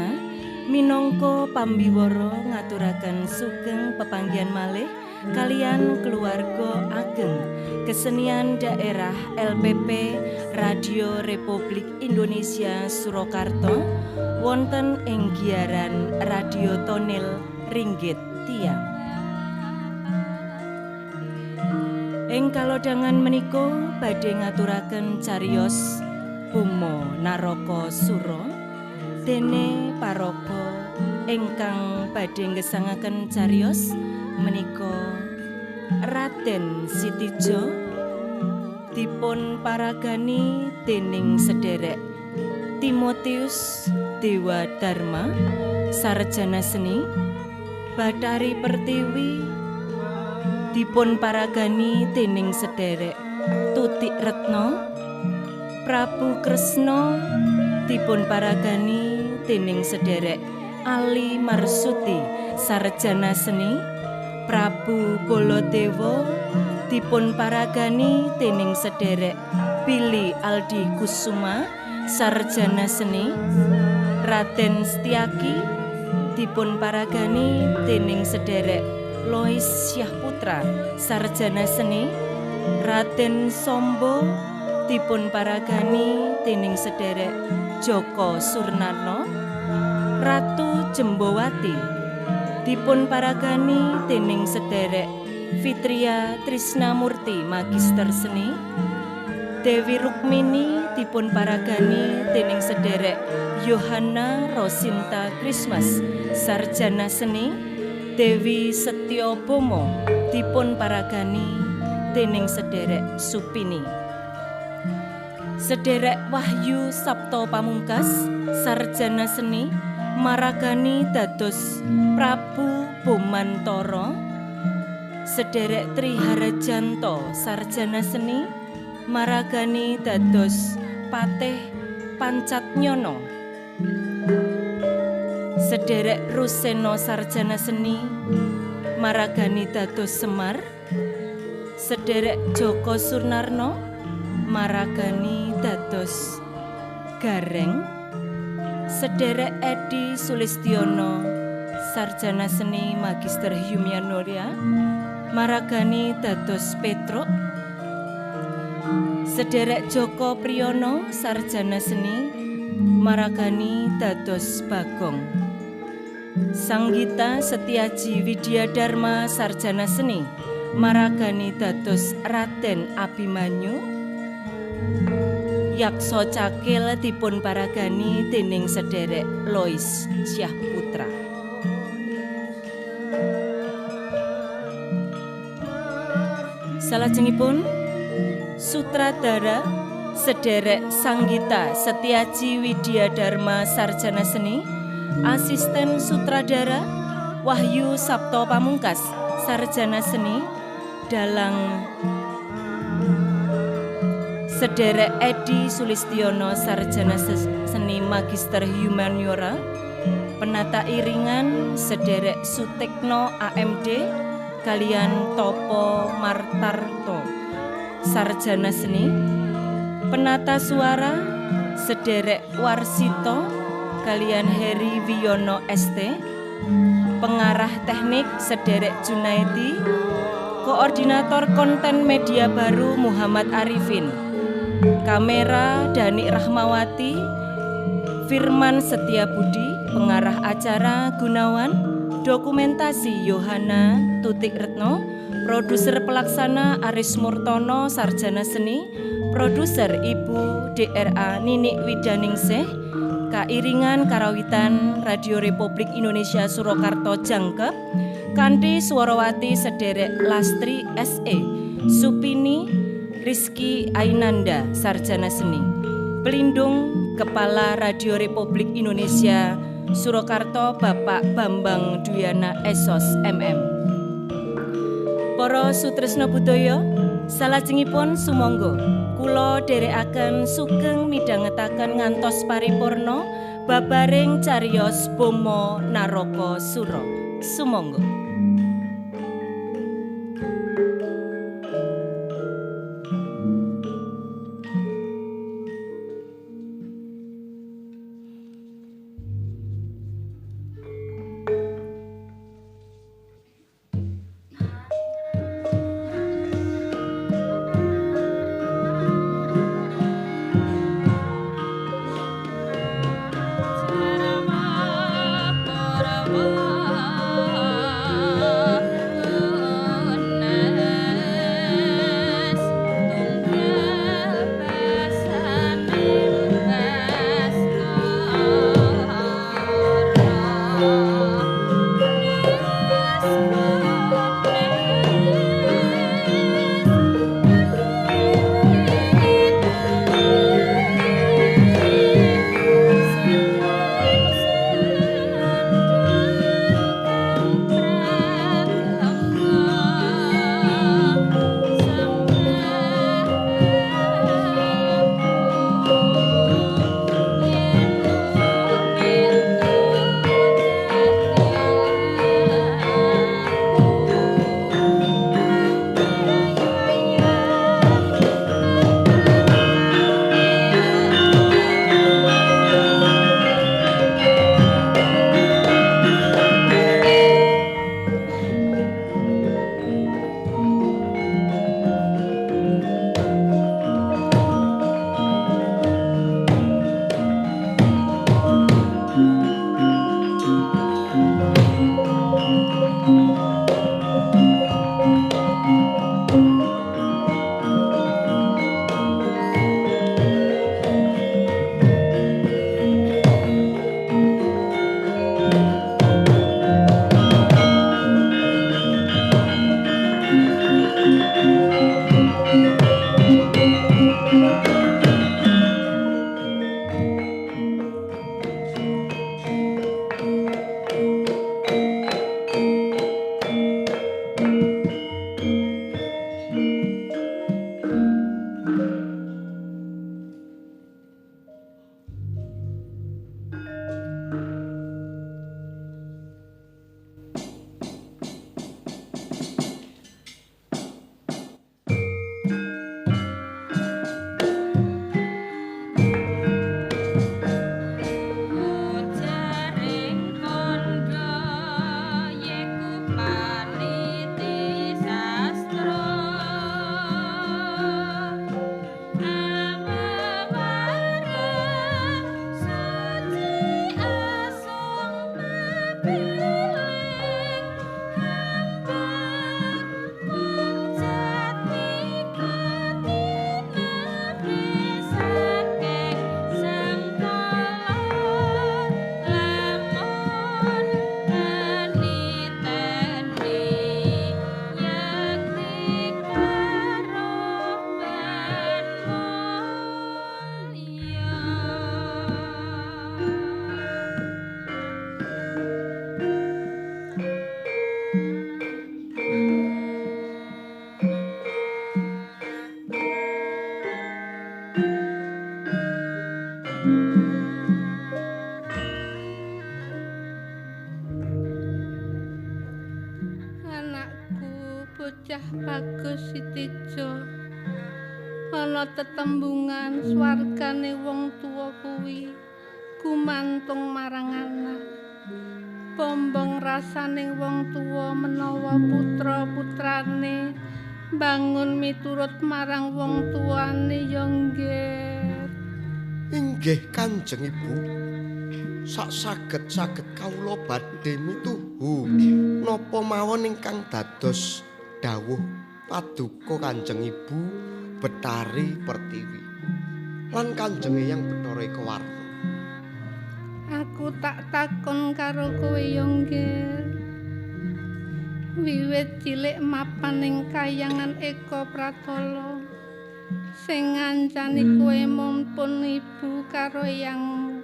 Kristina minangka pambiwara ngaturaken sugeng pepanggihan malih kalian keluarga ageng kesenian daerah LPP Radio Republik Indonesia Surakarta wonten ing giaran Radio Tonil Ringgit Tiang. Ing kalodhangan menika badhe ngaturaken cariyos Boma Naraka Sura dene paraga ingkang badhe ngesangaken cariyos menika Raden Sitijo dipun paragani dening sederek Timotius Dewa Dharma sarjana seni, Bathari Pertiwi dipun paragani dening sederek Tutik Retno, Prabu Kresna dipun paragani dening sederek Ali Marsuti sarjana seni, Prabu Baladewa dipun paragani dening sederek Billy Aldi Kusuma sarjana seni, Raden Setiaki dipun paragani dening sederek Lois Syahputra sarjana seni, Raden Sombo dipun paragani dening sederek Joko Surnarno, Ratu Jembowati dipun paragani dening sederek Fitria Trisnamurti Magister Seni, Dewi Rukmini dipun paragani dening sederek Yohana Rosinta Christmas sarjana seni, Dewi Setyobomo dipun paragani dening sederek Supini. Sederek Wahyu Sabto Pamungkas sarjana seni maragani dados Prabu Bomantara, sederek Triharajanto sarjana seni maragani dados Patih Pancatnyono, sederek Ruseno sarjana seni maragani dados Semar, sederek Joko Surnarno maragani dados Gareng, sederek Edi Sulistiono sarjana seni Magister Humaniora maragani dados Petruk, sederek Joko Priyono sarjana seni maragani dados Bagong, Sanggita Setiaji Widya Dharma sarjana seni maragani dados Raden Abimanyu, Yakso Cakil dipun paragani dening sederek Lois Syahputra. Salajengipun sutradara sederek Sanggita Setiaji Widya Dharma sarjana seni, asisten sutradara Wahyu Sabto Pamungkas sarjana seni, dalang sederek Edi Sulistiono sarjana seni Magister Humaniora, penata iringan sederek Sutekno AMD kalian Topo Martarto sarjana seni, penata suara sederek Warsito kalian Heri Wiyono ST, pengarah teknik sederek Junaidi, koordinator konten media baru Muhammad Arifin, kamera Dani Rahmawati, Firman Setiabudi, pengarah acara Gunawan, dokumentasi Yohana Tutik Retno, produser pelaksana Aris Murtono sarjana seni, produser Ibu DRA Ninik Widaningsih, kairingan karawitan Radio Republik Indonesia Surakarta Jangkep, kanthi swarawati sederek Lastri SE, Supini Rizky Ainanda sarjana seni, pelindung Kepala Radio Republik Indonesia Surakarta Bapak Bambang Duyana Esos MM. Para sutresna budaya, salajengipun sumangga kula dherekaken sugeng midhangetaken ngantos paripurna babaring cariyos Boma Naraka Sura. Sumangga. bocah bagus Sitijo. Ana tetembungan swargane wong tuwa kuwi gumantung marang anak. Bombong rasane wong tuwa menawa putra-putrane bangun miturut marang wong tuane ya nggih. Inggih Kanjeng Ibu. Sak saged-saged kawula badhe mituhu napa mawon ingkang dados dawuh paduka Kanjeng Ibu Betari Pertiwi lan Kanjeng Eyang Bathara Ekawarna. Aku tak takon karo kowe ya nggih. Wiwit cilik mapan ing kayangan Eka Pratala sing ngancani kowe mumpun ibu karo eyangmu.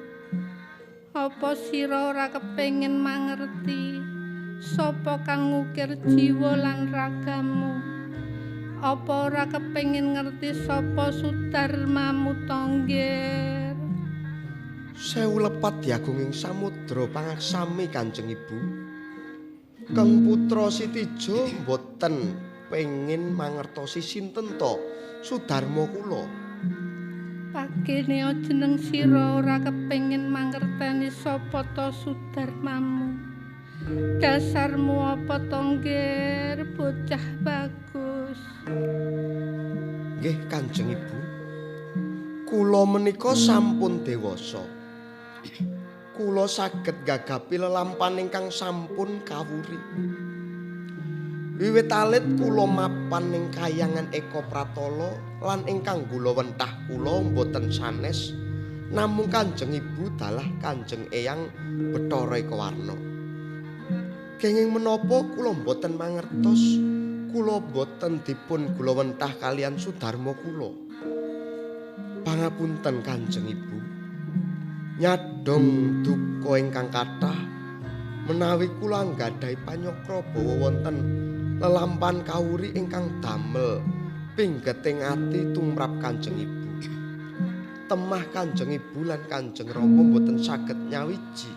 Apa sira ora kepengin mangerti sapa kang ngukir jiwa lan ragamu? Apa ora kepengin ngerti sapa sudarmamu tongger? Sewu lepat diagunging samudra pangaksami Kanjeng Ibu. Kang putra Sitijo mboten pengin mangertosi sinten to sudarma kula. Pakene jeneng sira ora kepengin mangerteni sapa to sudarmamu. Dasarmu apa to nggir bocah bagus? Nggih Kanjeng Ibu. Kula menika sampun dewasa. Kula saged gagapi lelampahan ingkang sampun kawuri. Wiwit alit kula mapan ing kayangan Eka Pratala lan ingkang gula wentah kula mboten sanes namung Kanjeng Ibu dalah Kanjeng Eyang Bathara Ekawarna. Kenging menapa kula mboten mangertos, kula mboten dipun gula wentah kalian sudarma kula. Pangapunten Kanjeng Ibu. Nyadong duka ingkang kathah menawi kula anggadhahi panyokra bawa wonten lelampahan kawuri ingkang damel pinggeting ati tumrap Kanjeng Ibu. Temah Kanjeng Ibu lan Kanjeng Rama mboten saged nyawiji.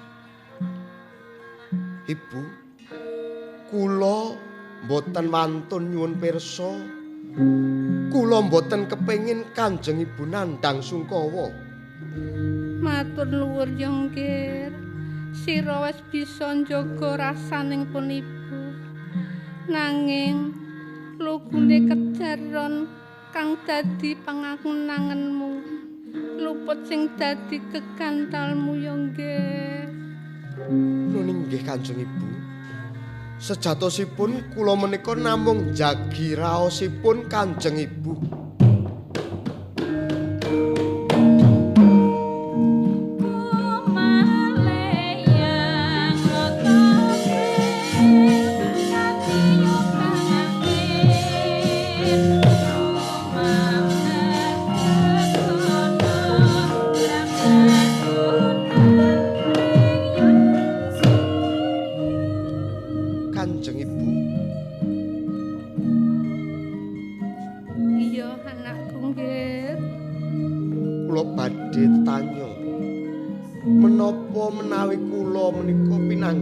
Ibu, kula mboten wantun nyuwun pirsa. Kula mboten kepengin Kanjeng Ibu nandhang sungkawa. Matur nuwun Yongger. Sira wis bisa njaga rasaning pun ibu. Nanging lugune kejaron kang dadi pangangen-angenmu luput sing dadi kegantalmu Yongger. Nuning nggih Kanjeng Ibu. Sejatosipun kula menika namung jagi raosipun Kanjeng Ibu.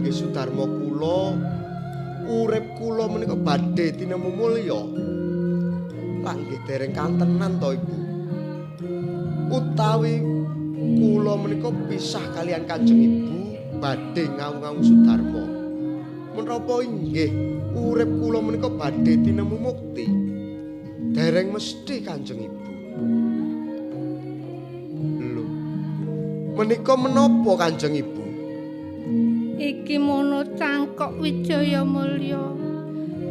Sudarma kula urip kula menika badhe tinemu mulya. Lak nggih dereng kantenan to Ibu. Utawi kula menika pisah kalian Kanjeng Ibu badhe ngawung-ngawung Sudarma. Menapa inggih urip kula menika badhe tinemu mukti? Dereng mesti Kanjeng Ibu. Lho. Menika menapa Kanjeng Ibu? Iki mono cangkok Wijaya Mulya,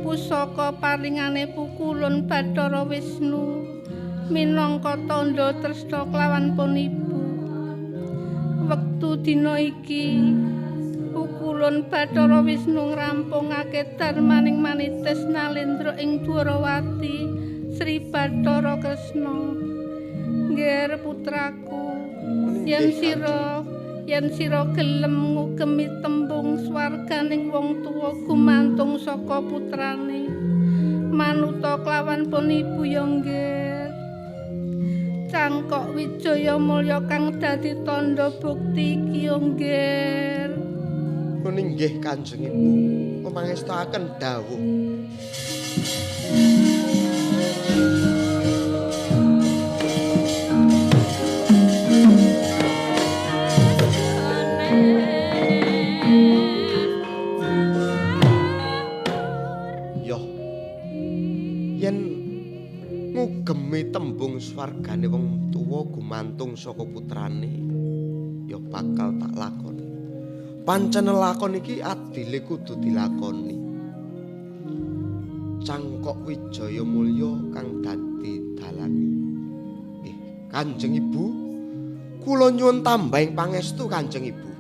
pusaka paringane pukulun Bathara Wisnu minangka tandha tresna kelawan pun ibu. Wektu dina iki pukulun Bathara Wisnu ngrampungake darmaning manitis nalendra ing Dwarawati Sri Bathara Kresna. Ngger putraku, yen sira gelem ngugemi tembung swarganing wong tuwa gumantung saka putrane, manuta kelawan pun ibu ya nggih. Cangkok Wijaya Mulya kang dadi tandha bukti iki ya nggih. Nggih Kanjeng Ibu, pangestakaken dawuh. swargane wong tuwa gumantung saka putrane ya bakal tak lakoni. Pancen lakon iki adile kudu dilakoni. Cangkok Wijaya Mulya kang dadi dalane. Nggih, Kanjeng Ibu, kula nyuwun tambahing pangestu Kanjeng Ibu.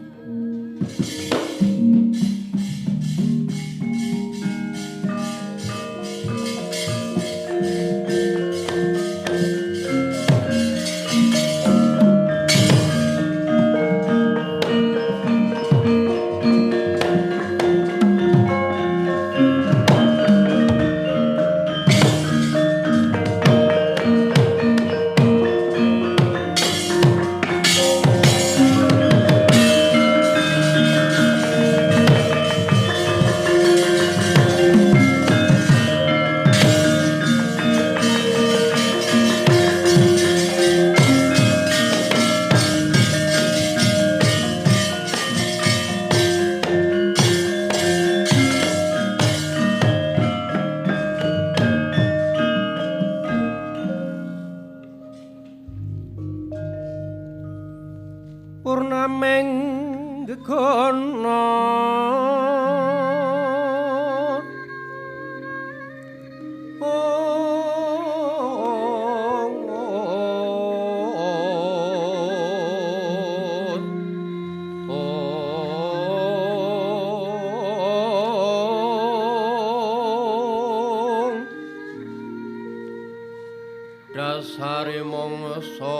Dasare mangsa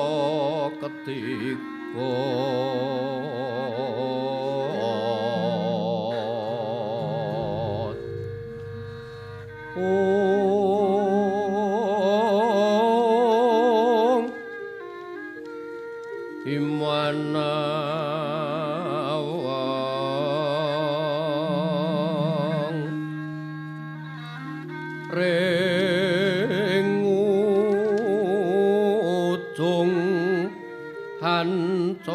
ketika ong imanawang ring ujung hancolot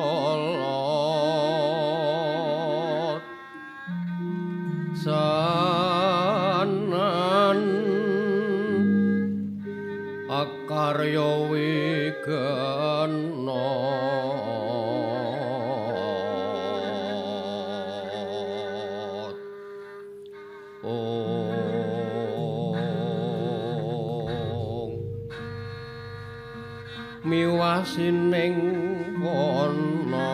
sanan akarya wigena miwasining wana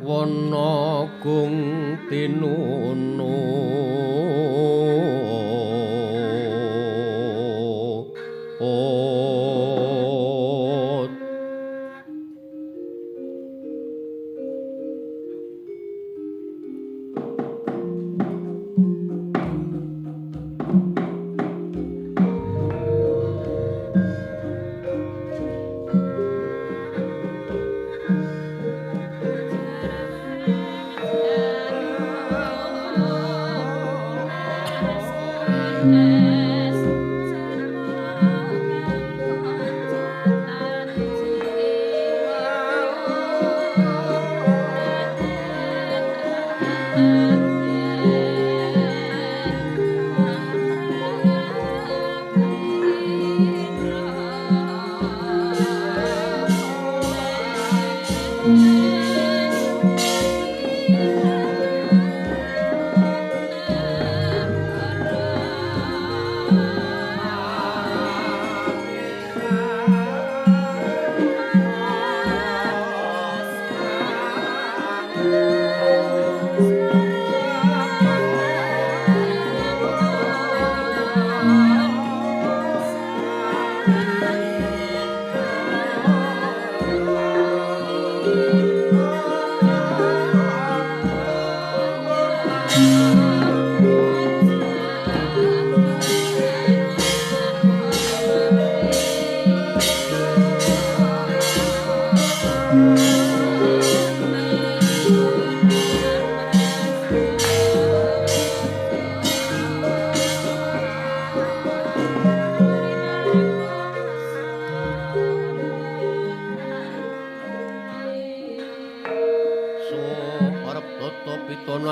wana gung tinunu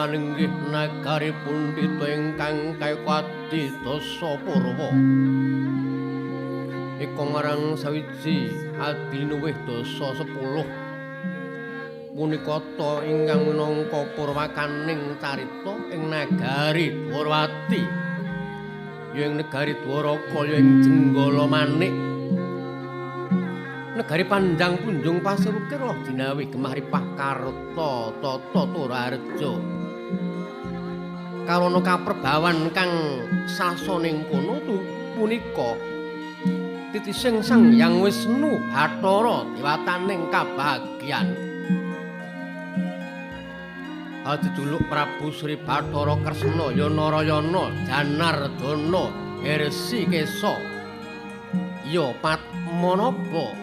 Palenggih nagari pundhita ingkang kayakadi dasa purwa. Eka marang sawiji adiluwih dasa 10. Punika ta ingkang minangka purwakaning carita ing nagari Dwarawati. Ya ing negari Dwaraka ya ing Jenggala Manik. Negari Pandang Punjung Pasir Ukir loh dinawi gemah ripah karta tata Toraharja. Karana kaprebawan kang sasoning kono punika titising Sang Hyang Wisnu Bathara dewataning kabagyan. Adijuluk Prabu Sri Bathara Kresna ya Narayana Janardana Hersi Kesa ya Padmanaba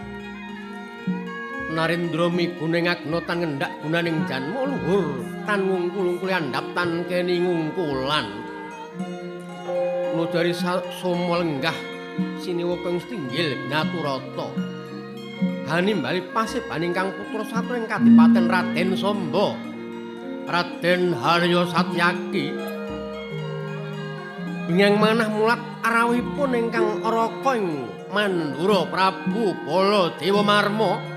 Narendra miguning agna tan ngendak gunaning janma luhur tan ngungkul-ungkul andhap tan keni ngungkulan. Nudari soma lenggah siniwa kang stinggil binaturata. Hanimbali paseban ingkang putra satru ing kadipaten Raden Samba. Raden Harya Satyaki. Bingang manah mulat arawuhipun ingkang raka ing Mandura Prabu Baladewa Marma.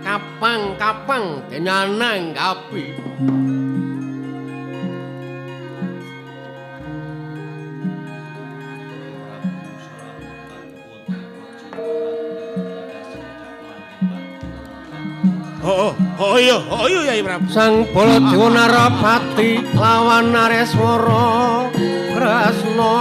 Kapang-kapang denyanang gapi. Oh, oh iya, oh iya Yai Prabu. Sang Baladewa Narapati lawan Nareswara Kresna.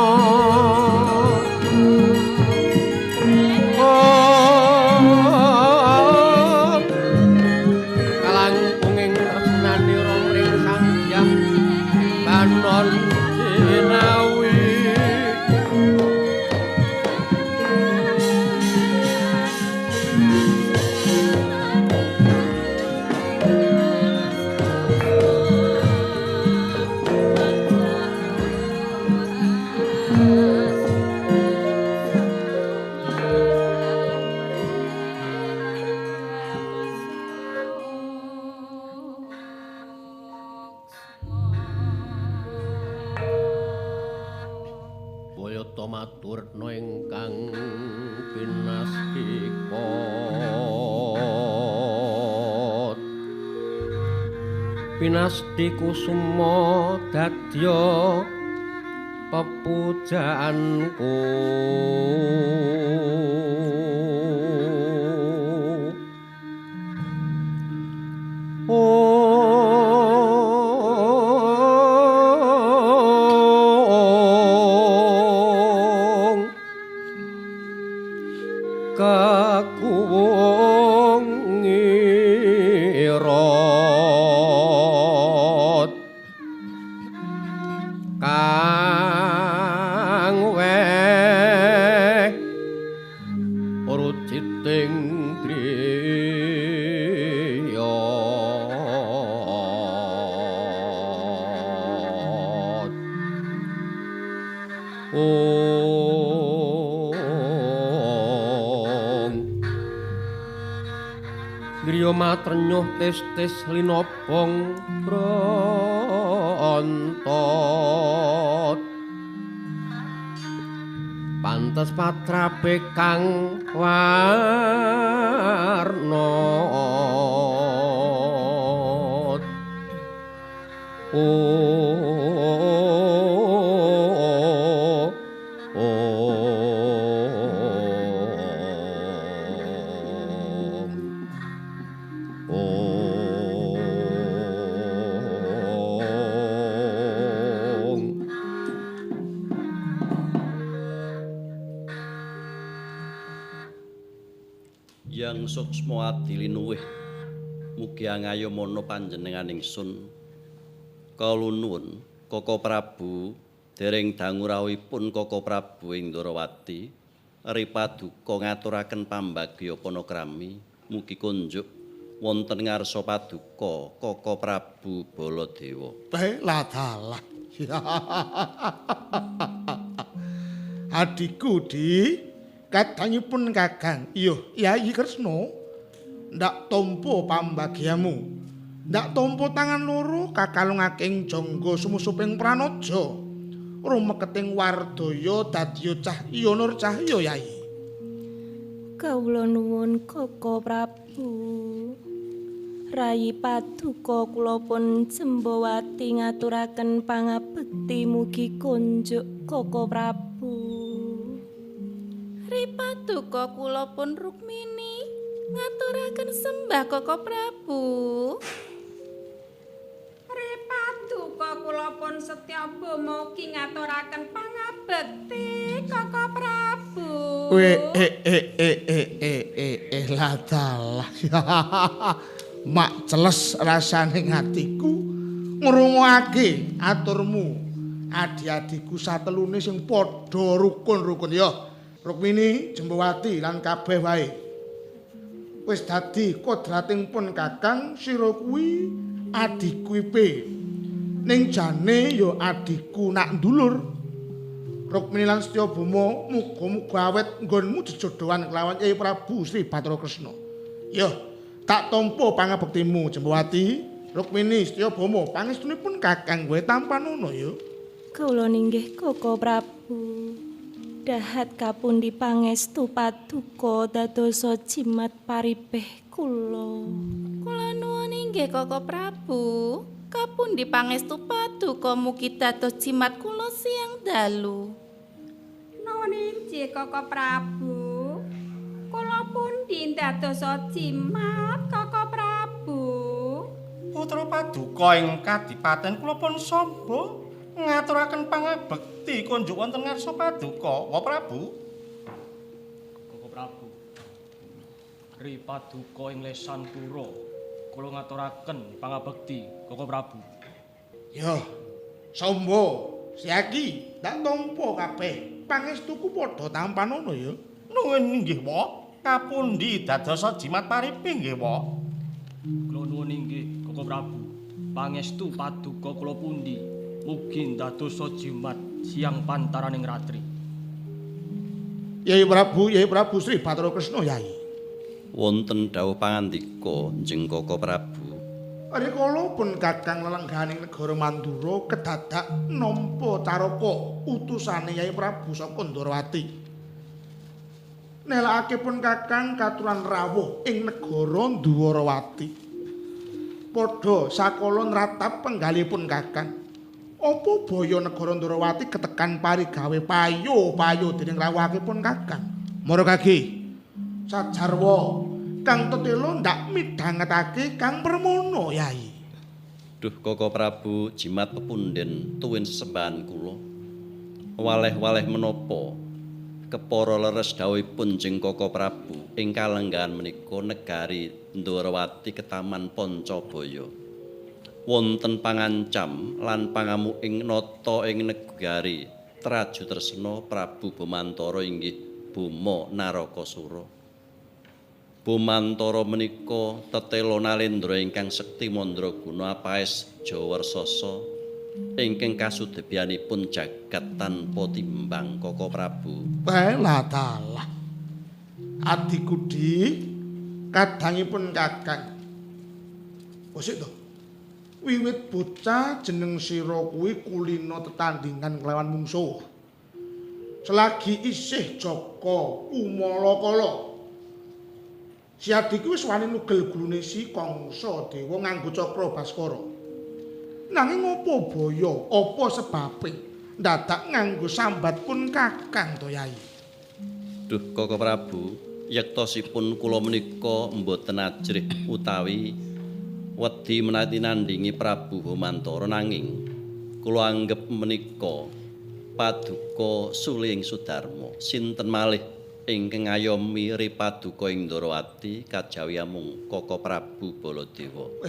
Pinasti kusuma dadya pepujaanku. Ong kakuwung ngira kang weh ruciting driya. Ong griya matrenyuh tis-tis linobong brontot. Pantes patrape kang warna. Yang suksma adi linuwih mugi angayomana panjenengan ingsun. Kula nuwun Koko Prabu dereng dangu rawuhipun Koko Prabu ing Ndorowati ripaduka ngaturaken pambagya panakrami mugi kunjuk wonten ngarsa paduka Koko Prabu Baladewa. Lah dalah. Adikku di kadangipun Kakang, iya Yayi Kresna ndak tampa pambagyamu. Ndak tampa tangan loro kakalungake ing jangga sumusuping pranaja. Rumeketing wardaya dadiya cahya nur cahya Yai. Kawula nuwun Koko Prabu. Rayi paduka kula pun Jembawati ngaturaken pangabekti mugi konjuk Koko Prabu. Ri paduka kula pun Rukmini ngaturaken sembah Koko Prabu. Ri paduka kula pun Setyabama ugi ngaturaken pangabekti Koko Prabu. We e e e e e e e ladalah. Mak celes rasane atiku ngrungokake aturmu adi-adiku satelune sing padha rukun-rukun ya. Rukmini, Jembawati lan kabeh wae. Wis dadi kodrating pun Kakang sira kuwi adhiku ipe. Ning jane ya adhiku nak ndulur. Rukmini lan Setyabama muga-muga awet nggonmu jejodohan kelawan Kyai Prabu Sri Bathara Kresna. Ya, tak tampa pangabektimu Jembawati, Rukmini, Setyabama, pangestunipun Kakang kowe tampanono ya. Kawula ninggih Koko Prabu. Dahat kapundi pangestu paduka dadosa jimat paripeh kula. Kula nuwun inggih Koko Prabu. Kapundi pangestu paduka mugi dados jimat kula siang dalu. Nuwun inggih Koko Prabu. Kula pundi dadosa jimat Koko Prabu. Putra paduka ing kadipaten kula pun Samba ngaturaken pangabekti kunjuk wonten ngarsa paduka, Wa Prabu. Koko Prabu. Ri paduka ing lesan pura kula ngaturaken pangabekti Koko Prabu. Ya, Samba, Siaki, tak tampa kabeh. Pangestuku padha tampanono ya. Nuwun inggih, Wa. Kapundi dadosa jimat paripi nggih, Wa. Kula nuwun inggih Koko Prabu. Pangestu paduka kula pundi mugi ndadosa jimat siang pantaraning ratri. Yai Prabu, Yai Prabu Sri Bathara Kresna Yai. Wonten dawuh pangandika Njeng Koko Prabu. Rikala pun Kakang lelengganing negara Mandura kedadak nampa caraka utusane Yai Prabu saka Ndorowati. Nelakake pun Kakang katuran rawuh ing negara Ndwarawati. Padha sakala nratap penggalipun Kakang. Apa baya negara Ndorowati ketekan parigawe payo-payo dening rawuhake pun Kakang. Mara kagi sajarwa kang tetela ndak midhangetake Kang Permana Yai. Duh Koko Prabu, jimat pepunden tuwin sesembahan kula. Waleh-waleh menapa kepara leres dawuhipun Jeng Koko Prabu ing kalenggahan menika negari Ndorowati ketaman Pancabaya. Wonten pangancam lan pangamu ing nata ing negari Traju Tresna Prabu Bomantara inggih Boma Narakasura. Bomantara menika tetela nalendra ingkang sekti mandraguna apaes Jawarsasa ingkang kasudebyanipun jagat tanpa timbang Koko Prabu. Lah dalah. Adiku Dik, kadangipun Kakang. Bosik to. Wiwit bocah jeneng sira kuwi kulina tetandhingan kelawan mungsuh. Selagi isih Jaka Umalakala. Si adiku wis wani nugel gulune si Kangsa Dewa nganggo cakra Baskara. Nanging opo baya, apa sebabe ndadak nganggo sambat pun Kakang to Yai? Duh Koko Prabu, yektosipun kula menika mboten ajrih utawi wedi menawi nandhingi Prabu Bomantara, nanging kula anggep menika paduka suling Sudarma. Sinten malih ingkang ngayomi ri paduka ing Ndorowati kajawi amung Koko Prabu Baladewa.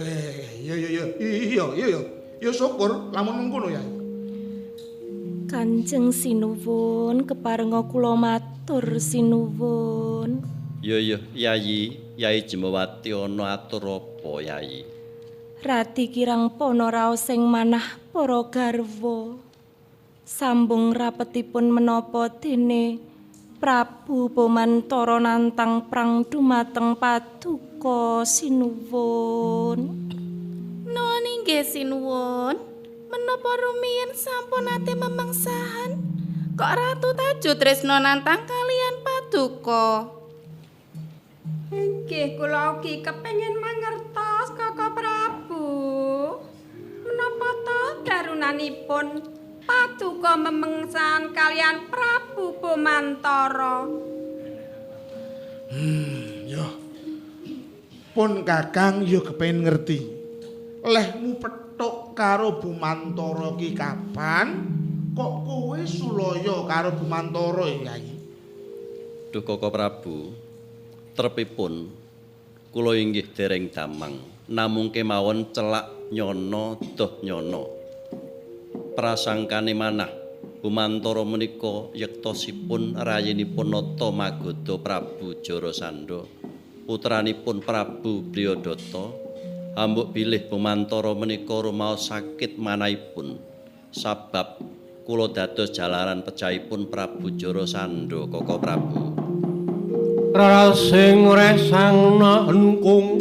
Iya iya iya iya iya. Ya syukur lamun mengkono ya. Kanjeng sinuwun keparenga kula matur sinuwun. Ya ya Yayi, Yayi Jemawati ana atur apa Yayi? Radi kirang pana raos sing manah para garwa. Sambung rapetipun menapa dene Prabu Bomantara nantang prang dumateng paduka sinuwun. Nuwun inggih sinuwun. Menapa rumiyin sampun nate memengsahan? Kok Ratu Taju Tresna nantang kalian paduka? Inggih kula ugi kepengin mangertos Koko Prabu. Menapa to darunanipun paduka memengsahan kalian Prabu Bomantara? Yo. Pun Kakang yo kepengin ngerti. Lehmu petuk karo Bumantara ki kapan? Kok kowe sulaya karo Bumantara Yai? Duh Koko Prabu, trepipun kula inggih dereng damang, namung kemawon celak nyono doh nyono. Prasangkane manah Bumantara menika yektosipun rayinipun Nata Magadha Prabu Jarasandha, putranipun Prabu Briyadata. Ambuk bilih Bumantara menika rumaos sakit manahipun sabab kula dados jalaran pejahipun Prabu Jarasandha Koko Prabu. Rarasing resang nengkung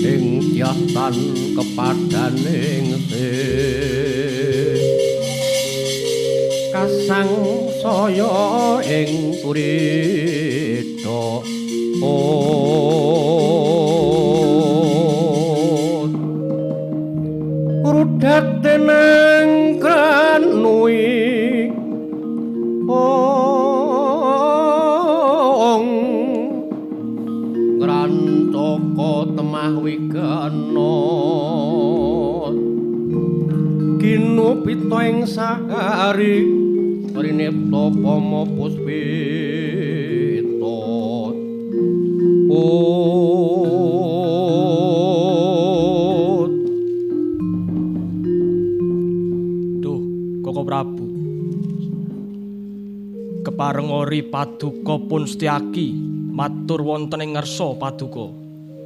ing dyatan kepadaning sih kasang saya ing turita. Rudate nang kranui ong grantaka temah wigana kinupita ing sahari rinipta pama puspita. Duh Koko Prabu, keparengori paduka pun Setyaki matur wonten ing ngarsa paduka.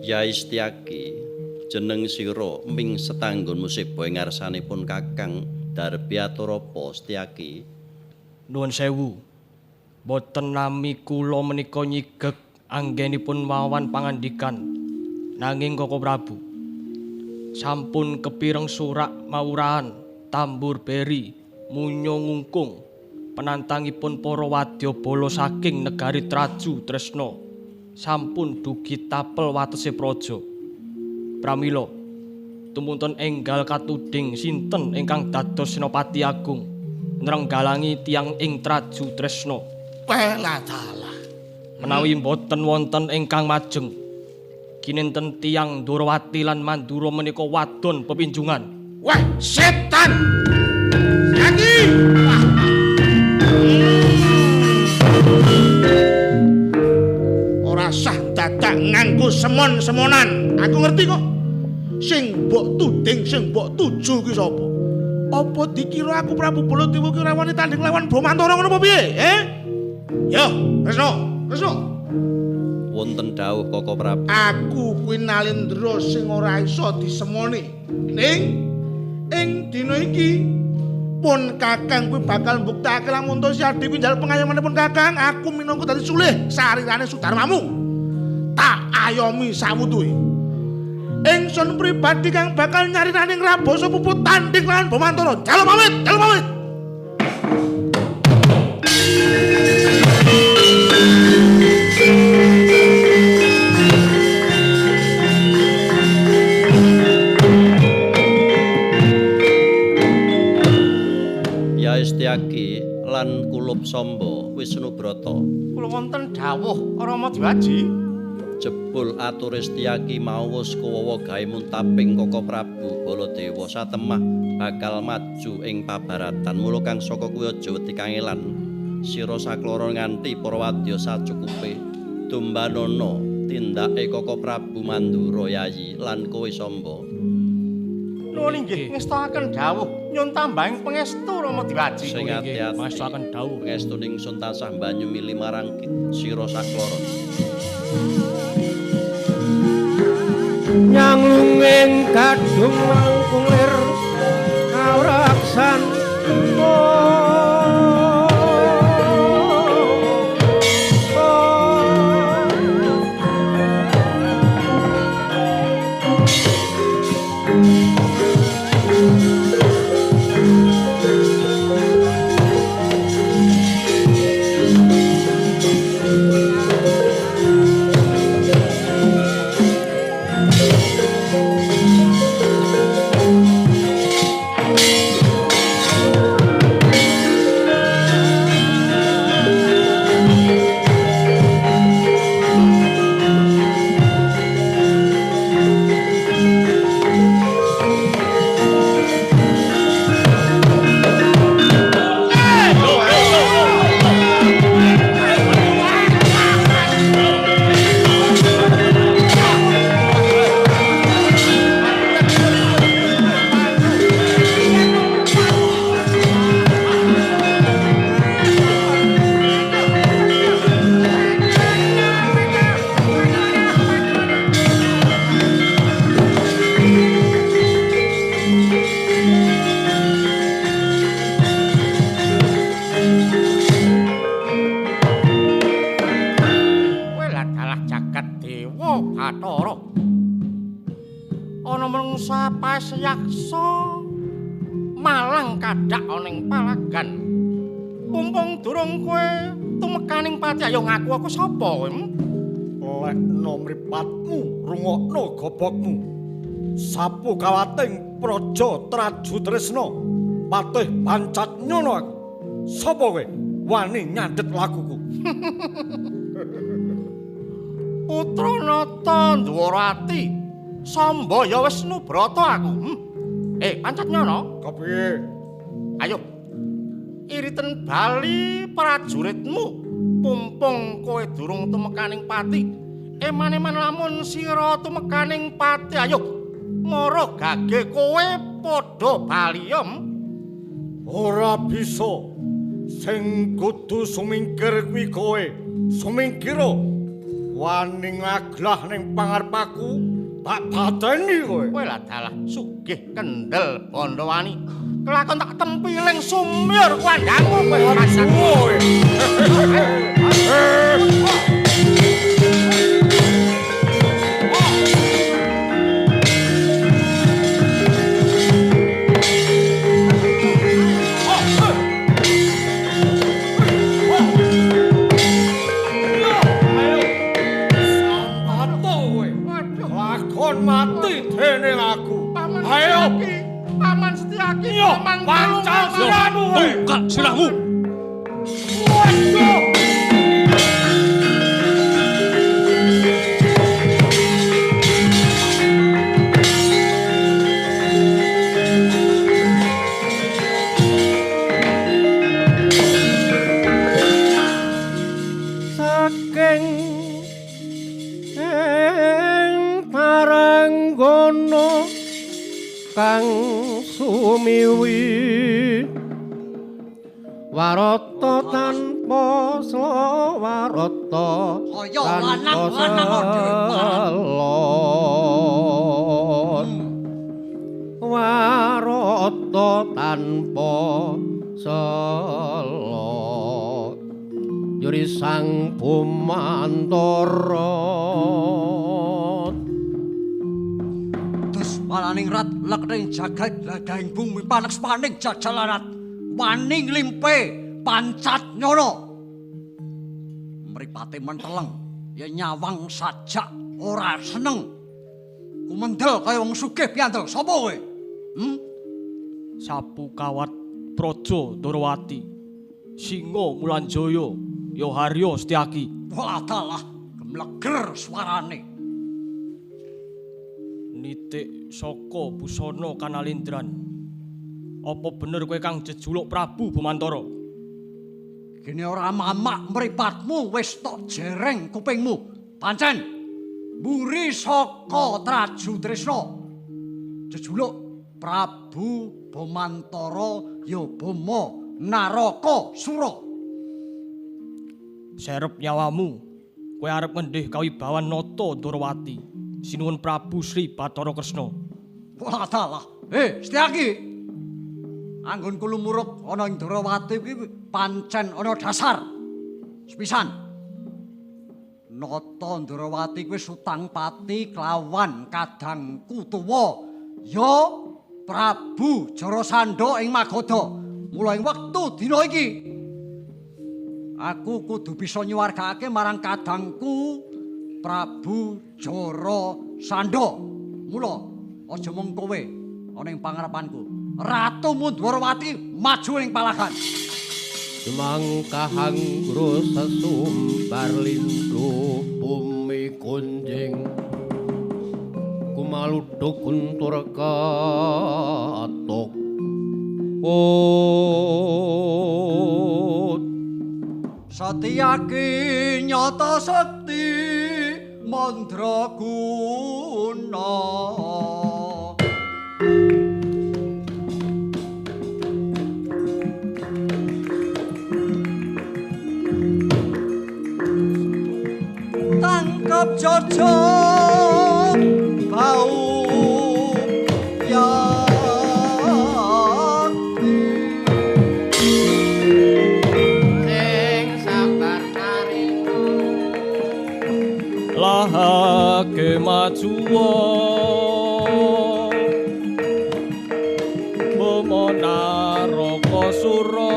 Yai Setyaki, jeneng sira ming setanggon musibah ing ngarsanipun Kakang Darbi atur apa Setyaki? Nuwun sewu, boten nami kula menika nyigek anggenipun wawan pangandikan. Nanging Koko Prabu, sampun kepireng surak mawurahan tambur beri munyo ngungkung penantangipun para wadyabala saking negari Traju Tresna sampun dugi tapel watese praja. Pramila tumunten enggal katuding sinten ingkang dados Senopati Agung nrenggalangi tiyang ing Traju Tresna. Weladalah. Menawi mboten wonten ingkang majeng, kinenten tiyang Ndorowati lan Mandura menika wadon pepinjungan. Wah, setan! Lagi! Ora sah dadak nganggo semon-semonan. Aku ngerti kok. Sing mbok tuding, sing mbok tuju ki sapa? Apa dikira aku Prabu Baladewa ki ora wani tanding lawan Bomantara ngono apa piye? Eh? Yo, Kresna, Kresna. Wonten dawuh Koko Prabu. Aku kuwi Nalendra sing ora iso disemoni. Ning ing dina iki pun Kakang kuwi bakal mbuktekake lamun to si Adi kuwi njaluk pengayomanipun Kakang, aku minangka dadi sulih sarirane Sudarmamu. Tak ayomi sawutuhe. Ingsun pribadi kang bakal nyarirane ngrabasa puput tanding lawan Bomantara. Jaluk pamit, jaluk pamit. Yai Setyaki lan Kulup Samba Wisnubrata. Kula wonten dawuh Rama Diwaji. Jebul ature Setyaki mau wis kuwawa gawe muntaping Koko Prabu Baladewa satemah bakal maju ing pabaratan. Mula kang saka kuwi aja wedi kangelan. Sira sakloro nganti para wadya sacukupe. Dumbanana tindake Koko Prabu Mandura Yayi lan kowe Samba. Nuwun inggih ngestakaken dawuh nyuwun tambahing pangestu Rama Diwaji. Sing ati-ati ngestakaken dawuh. Pangestu ningsun tansah banyu mili marang sira sakloro. Nyanglunging gadung langkung lir kawraksan. Sapa Bathara? Ana menungsa paes yaksa malang kadhak ana ing palagan. Pumpung durung kowe tumekaning pati ayo ngaku aku sapa kowe? Lekno mripatmu, rungokno gobokmu. Sapu kawating praja Traju Tresna, patih pancat nyono aku. Sapa kowe wani nyandhet lakuku? Putra Nata Ndwarawati, Sambaya Wisnubrata aku. Pancat nyono. Kepiye? Ayo. Iriten bali prajuritmu pumpung kowe durung tumekaning pati. Eman-eman lamun sira tumekaning pati, ayo mara gage kowe padha baliyem. Ora bisa. Sing kudu sumingkir kuwi kowe. Sumingkira. Wani ngaglah ning pangarepku, tak pateni kowe. Kowe lah dalah sugih kendel Bandawani. Kelakon tak tempiling sumyur kuandangmu kowe masak. Mati dening aku. Paman. Ayo. Paman Setyaki, paman pancal sirahmu. Buka sirahmu. Waduh. Saking Taranggono kang sumiwi warata tanpa slawarata kaya lanang-lanang dhewe warata tanpa sela yuri sang Bumantara. Malaning rat lekring jagat gladahing bumi panekspaning jajalarat wani nglimpe pancat nyono mripate menteleng ya nyawang sajak ora seneng kumendel kaya wong sugih piandel. Sapa kowe? Sapu kawat Praja Ndorowati Singa Mulanjaya ya Harya Setyaki. Wah dalah gemleger suarane. Nitik saka busana kanalindran. Apa bener kowe kang jejuluk Prabu Bumantara? Gene ora mamak mripatmu wis tok jereng kupingmu. Pancen mburi saka Traju Tresna. Jejuluk Prabu Bumantara ya Bama Naraka Sura. Serep nyawamu. Kowe arep ngendih kawibawan Nata Ndorowati. Sinuwun Prabu Sri Bathara Kresna. Wah dalah. Setyaki. Anggonku lumuruk ana ing Ndorowati kuwi pancen ana dasar. Sepisan. Nata Ndorowati kuwi sutang pati kelawan kadangku tuwa ya Prabu Jarasandha ing Magadha. Mula ing wektu dina iki aku kudu bisa nyuwargakake marang kadangku Prabu Jarasandha. Mula aja mung kowe ana ing pangarepanku. Ratu Mundwarawati maju ing palagan. Jemangkah anggro sesumbar lindhu bumi kunjing kumaluduk guntur katok. Setyaki nyata sekti mandraguna. Tangkap jojo bau yakti. Sing sabar tarima lahan. Kage majuwa Bama Narakasura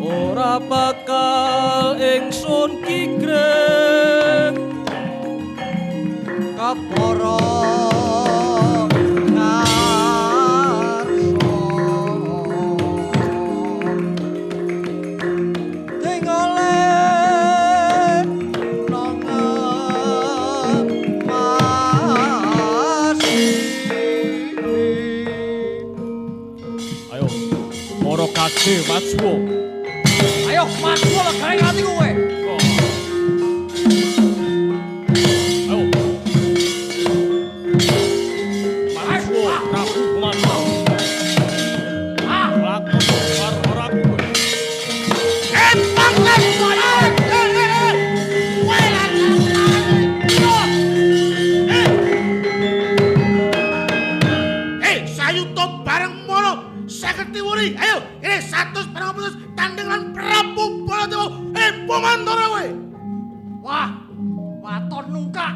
ora bakal ingsun kigreng kapara ngarsa tingale nang masi. Ayo para kage majuwa. Ayo maju legane ati kowe. Ayo majuwa Prabu Bumantara. Lakon karo ora kowe. Eh, sayuta bareng mono 50 wuri. Ayo, ini 100 bareng tanding lan Prabu Baladewa. Eh, Bumantara kowe. Wah, waton nungkak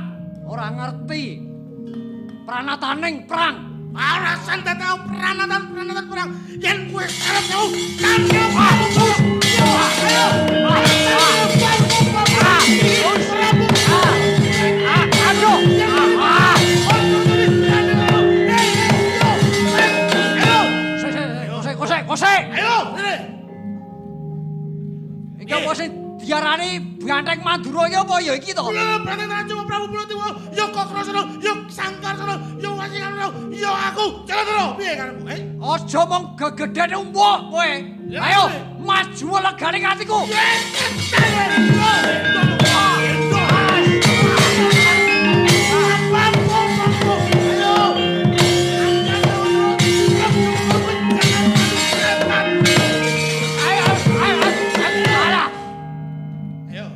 ora ngerti pranataning perang. Ora santet tau pranatan-pranatan perang. Yen kowe arep tau tanding Prabu Baladewa. Ayo. Prabu Aduh. Ayo. Kosek, kosek, kosek. Ayo, ini. Iki apa sing diarani Banteng Mandura iki apa ya iki to? Lha Banteng cuma Prabu Baladewa, ya Kakrasana, ya Sangkarsana, ya Wasikarna, ya aku. Jalan piye karepmu? Eh? Aja mung gegedhen umuk kowe. Ayo, maju legane atiku. Ayo, ayo, ayo. Ayo.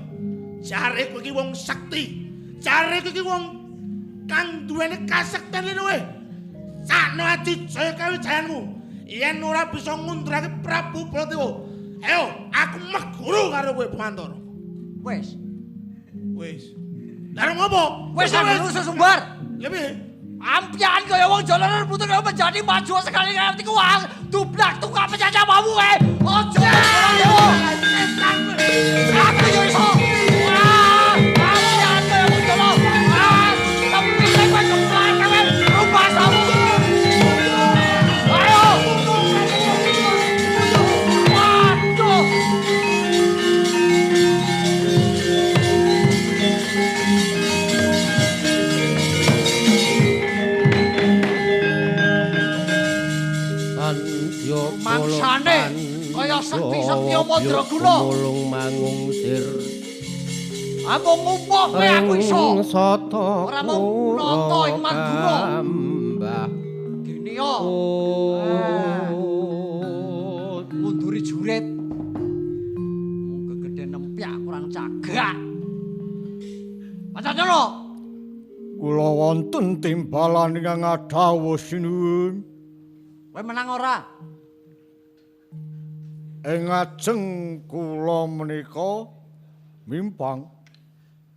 Jare kowe iki wong sekti. Jare kowe iki wong kang duweni kasekten luwe. Sakno aji jaya kawijayanmu. Yen ora bisa ngundrake Prabu Baladewa. Ayo, aku meguru karo kowe Bumantara. Wis. Wis. Lah ngopo? Wis aku sesumbar. Lha piye? Ampian kaya wong jalanan putu kaya menjadi maju sekali kaya atiku wah dublak tukang pecah mau kowe. Aja aku yo iso. Wah, ampian kaya wong jalanan. Wah, tapi kowe geblak kowe rumah samu. Ayo. Waduh. Mangsane kaya sekti-sekti Mandraguna. Mulung mangungsir. Amung ngumpul kowe aku iso. Sata Ora mung nata ing Madura. Mbah. Gini yo. Ngunduri jurit. Mung gegedhen nempyak kurang cagak. Pancacana. Kula wonten timbalan ingkang ngadhawuh sinuwun. Kowe menang ora? Ing ngajeng kula menika mimpang.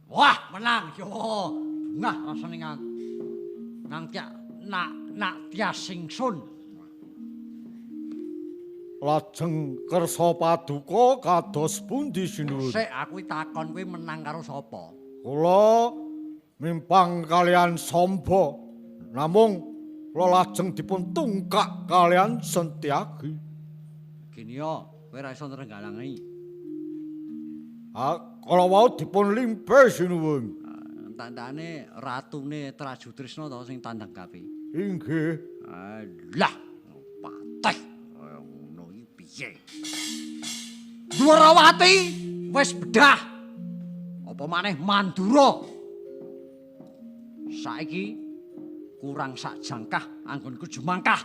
Wah, menang. Yo, bungah rasane nang nang tiak nak nak tias singsun. Lajeng kersa paduka kados pundi sinuwun? Sik aku takon kowe menang karo sapa? Kula mimpang kalian Samba. Namung kula lajeng dipun tungkak kalian Sentiagi. Gini yo, kowe ora iso nrenggalangi. Ah, kala wau dipun limpe sinuwun. Tandane ratune Trajutrisna to sing tandang kape. Inggih. Alah, pateh kaya ngono iki piye? Dwarawati wis bedah. Apa maneh Mandura? Saiki kurang sak jangkah anggonku jumangkah.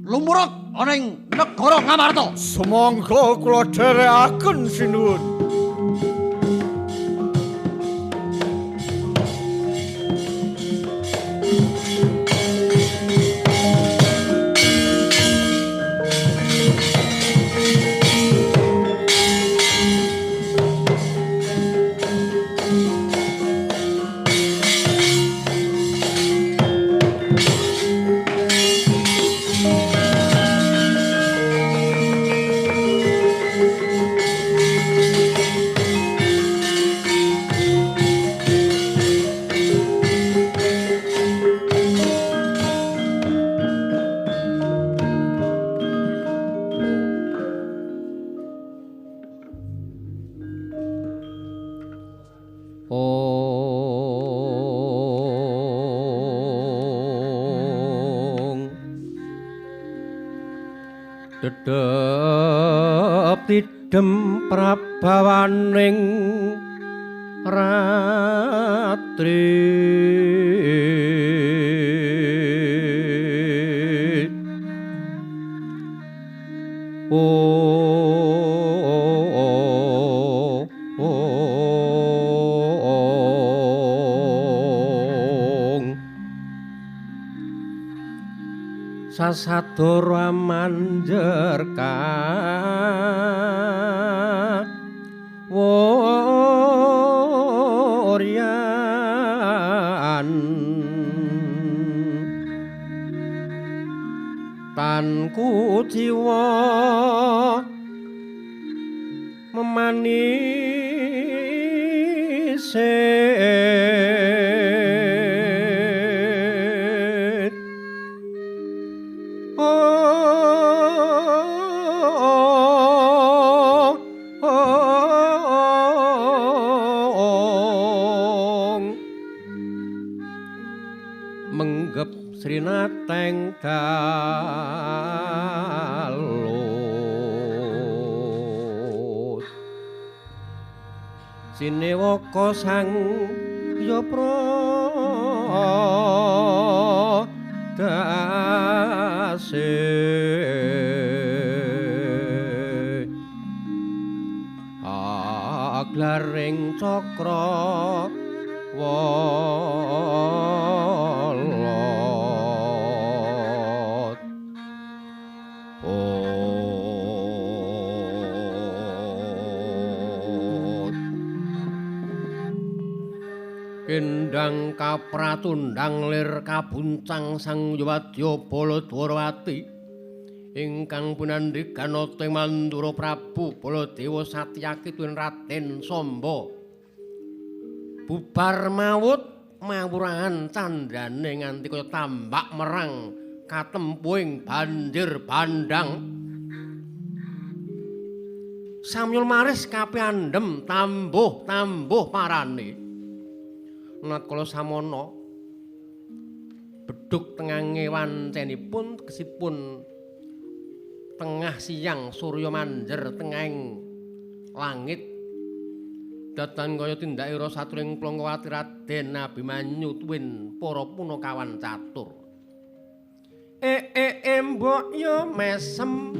Lumuruk ana ing negara Ngamarta. Sumangga kula dherekaken sinuwun. Ong dedep tidem prabawaning ratri ong sasadara manjer kawuryan tan kuciwa memanise ong menggep srinateng dalut sinewaka sang ya pradase aglaring cakra walot ot kendang kapratundang lir kabuncang sang Yuwadya Baladwarawati ingkang punandhigan ing Mandura Prabu Baladewa Satyaki tuwin Raden Samba bubar mawut mawurahan candane nganti kaya tambak merang katempuing banjir bandang. Samyul maris kapiandhem tambuh-tambuh parane. Nakala samana bedhug tengange wancenipun tegesipun tengah siang surya manjer tengahing langit. Datan kaya tindake rasaturing Plangkawati Raden Abimanyu tuwin para punakawan catur. Mbok yo mesem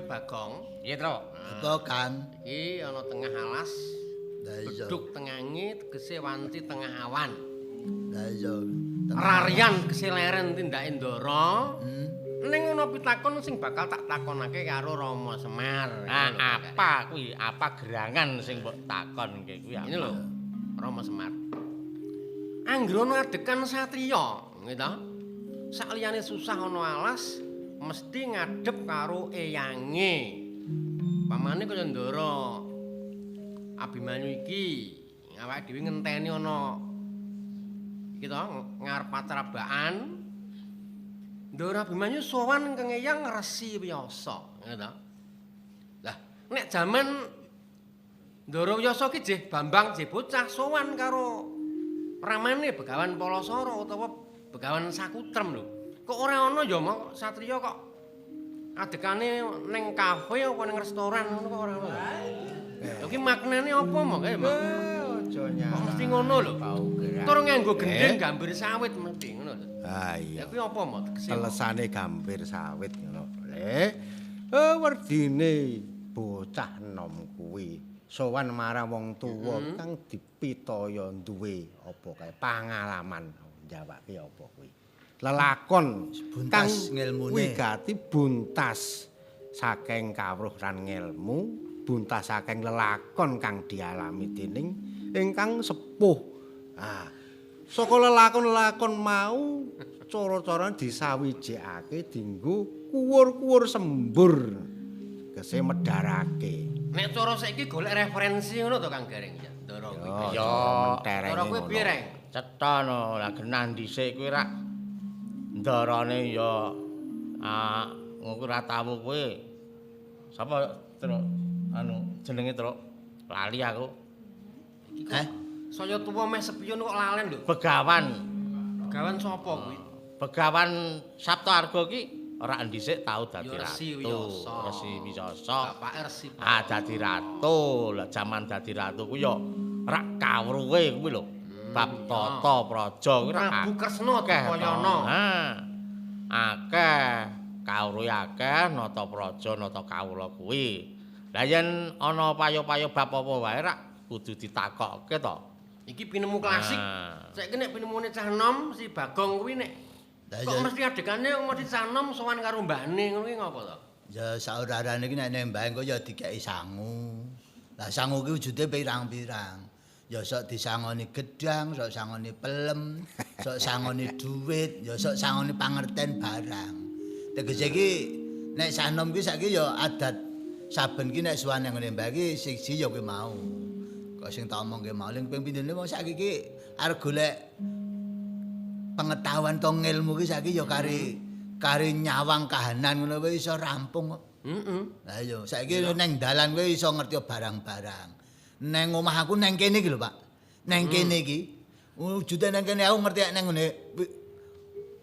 Bagong. Iya, Tru. Apa, Kang? Iki ana tengah alas. Lah iya. Beduk tengange tegese wanci tengah awan. Lah iya. Rarian tegese leren tindake ndara. Ning ana pitakon sing bakal tak takonake karo Rama Semar. Ah, apa kuwi? Apa gerangan sing mbok takonke kuwi apa? Ini lho, Rama Semar. Anggrono adegan satriya, nggih ta? Sakliyane susah ana alas, mesti ngadhep karo eyange. Pamane kaya Ndara Abimanyu iki, awake dhewe ngenteni ana iki to ngarep patrabaan. Ndara Abimanyu sowan kang Eyang Resi Wiyasa, ngono ta? Lah, nek jaman Ndara Wiyasa ki jeh Bambang jeh bocah sowan karo ramane Begawan Palasara utawa Begawan Sakutrem lho. Kok ora ana ya mok satriya kok adekane ning kafe apa ning restoran ngono kok ora ana. Lha ki maknane apa mok kae, Mak? Aja nyala. Kok mesti ngono lho. Tur nganggo gendhing gambir sawit mesti ngono lho. Ha iya. Lah kuwi apa mok tegese? Telesane gambir sawit ngono. Werdine bocah enom kuwi sowan marang wong tuwa kang dipitaya duwe apa kae pangalaman njawake apa kuwi. Lelakon kang ngelmune. Wigati buntas saking kawruh lan ngelmu, buntas saking lelakon kang dialami dening ingkang sepuh. Ah, saka lelakon-lelakon mau cara-carane disawijekake dinggo kuwur-kuwur sembur gese medharake. Nek cara saiki golek referensi ngono to Kang Gareng ya. Ndara kuwi. Ya, Cara kuwi piye, Reng? Cetha no, lah genah dhisik kuwi rak ndarane ya ngono ora tawu kuwi. Sapa Truk anu jenenge Truk? Lali aku. Saya tuwa meh sepion kok lalen lho. Begawan. Begawan sapa kuwi? Begawan Sabta Arga ki ora dhisik tau dadi Ya, Resi ratu. Wiyasa. Resi Wiyasa. Bapake Resi. Ah dadi ratu. Lah jaman dadi ratu kuwi ya rak kawruhe kuwi lho. Bab tata praja kuwi rak Prabu Kresna akeh to. Dipayana. Ha. Akeh kawruhe akeh nata praja nata kawula kuwi. Lah yen ana payo-payo bab apa wae rak kudu ditakokke to. Iki pinemu klasik. Saiki nek pinemune cah enom si Bagong kuwi nek kok mesti adegane mesti cah enom sowan karo mbahne ngono kuwi ngopo to? Ya saurarane iki nek nembah engko ya dikeki sangu. Lah sangu ki wujude pirang-pirang. Ya sok disangoni gedang, sok sangoni pelem, sok sangoni duit, ya sok sangoni pangerten barang. Tegese iki nek sanom ki saiki ya adat saben ki nek suwan nang ngene mbah iki siji ya kuwi mau. Kok sing tak omongke mau ling ping pindhone wong saiki ki arep golek pengetahuan to ngilmu ki saiki ya kari kari nyawang kahanan ngono kuwi iso rampung kok. Heeh. Lah iya, saiki neng dalan kuwi iso ngerti barang-barang. Neng omah aku neng kene iki lho, Pak. Neng kene iki. Wujude neng kene aku ngerti neng ngene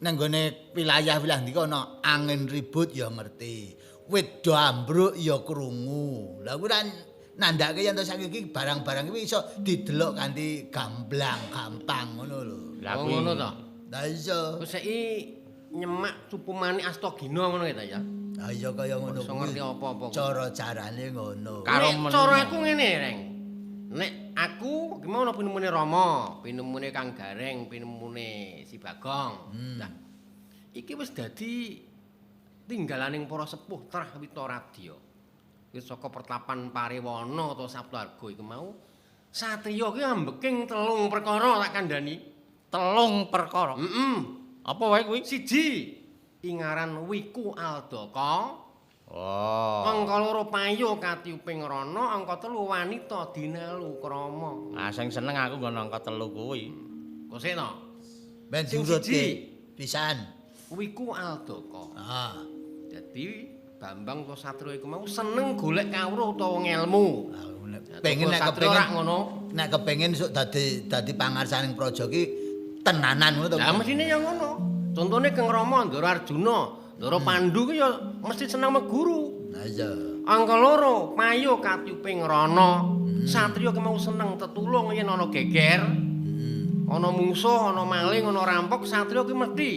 neng gone wilayah-wilayah ndi ana angin ribut ya ngerti. Wit do ambruk ya krungu. Lah kuwi nandhake yen to saiki iki barang-barang kuwi iso didelok kanthi gamblang, gampang ngono lho. Lah ngono to. Lah iya. Terus saiki nyemak cupu manik Astagina ngono ta ya. Lah iya kaya ngono kuwi. Iso ngerti apa-apa. Cara-carane ngono. Karo cara aku ngene, Reng. Nek aku ki mau ana pinemune Rama, pinemune Kang Gareng, pinemune si Bagong. Lah iki wis dadi tinggalaning para sepuh trah Witaradya. Wis saka pertapan Parewana utawa Sabtarga iku mau satriya ki ambeking telung perkara tak kandhani. Telung perkara? Heeh. Apa wae kuwi? Siji, ingaran Wiku Aldaka. Oh. Angka loro payo katiyuping rana, angka telu wanita dinalu krama. Ah sing seneng aku nggon angka telu kuwi. Kok sik to? Ben diurutke pisan. Wiku Aldaka. Ah. Dadi Bambang utawa Satria iku mau seneng golek kawruh utawa ngelmu. Pengen nek kepengin ngono, nek kepengin sok dadi pangarsaning praja ki tenanan ngono to. Lah mesthine ya ngono. Contone Kang Rama, Ndara Arjuna, Ndara Pandu ki ya mesti seneng meguru. Lah iya. Angka loro, payo katiyuping rana. Satria ki mau seneng tetulung yen ana geger. Ana mungsuh, ana maling, ana rampok, satria ki mesti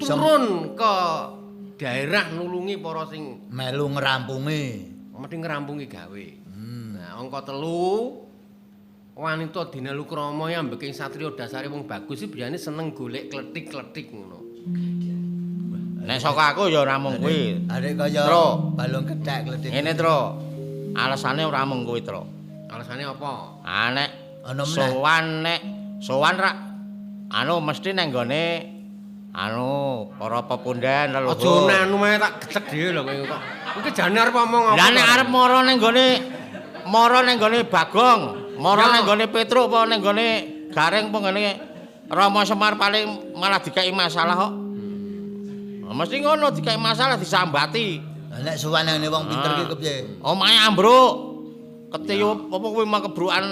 turun ke daerah nulungi para sing melu ngrampungi. Mesti ngrampungi gawe. Nah, angka 3 wanita dinalukrama ambeking satriya dasare wong bagus iki biyane seneng golek kletik-kletik ngono. Nek saka aku ya ora mung kuwi. Arek kaya balung kethek kletik. Ngene, Tru. Alasane ora mung kuwi, Tru. Alasane apa? Ah nek sowan nek sowan rak anu mesti nang nggone anu para pepunden leluhur. Aja anu mae tak gecek dhewe lho kowe kok. Iki jane arep omong apa? Lah nek arep mara nang nggone mara nang nggone Bagong, mara nang nggone Petruk apa nang nggone Gareng apa nggone Rama Semar paling malah dikeki masalah kok. Mesti ngono dikeki masalah disambati. Lah nek sowan nang wong pinter ki kepiye? Omahe ambruk. Ketiyup apa kuwi mah kebrukan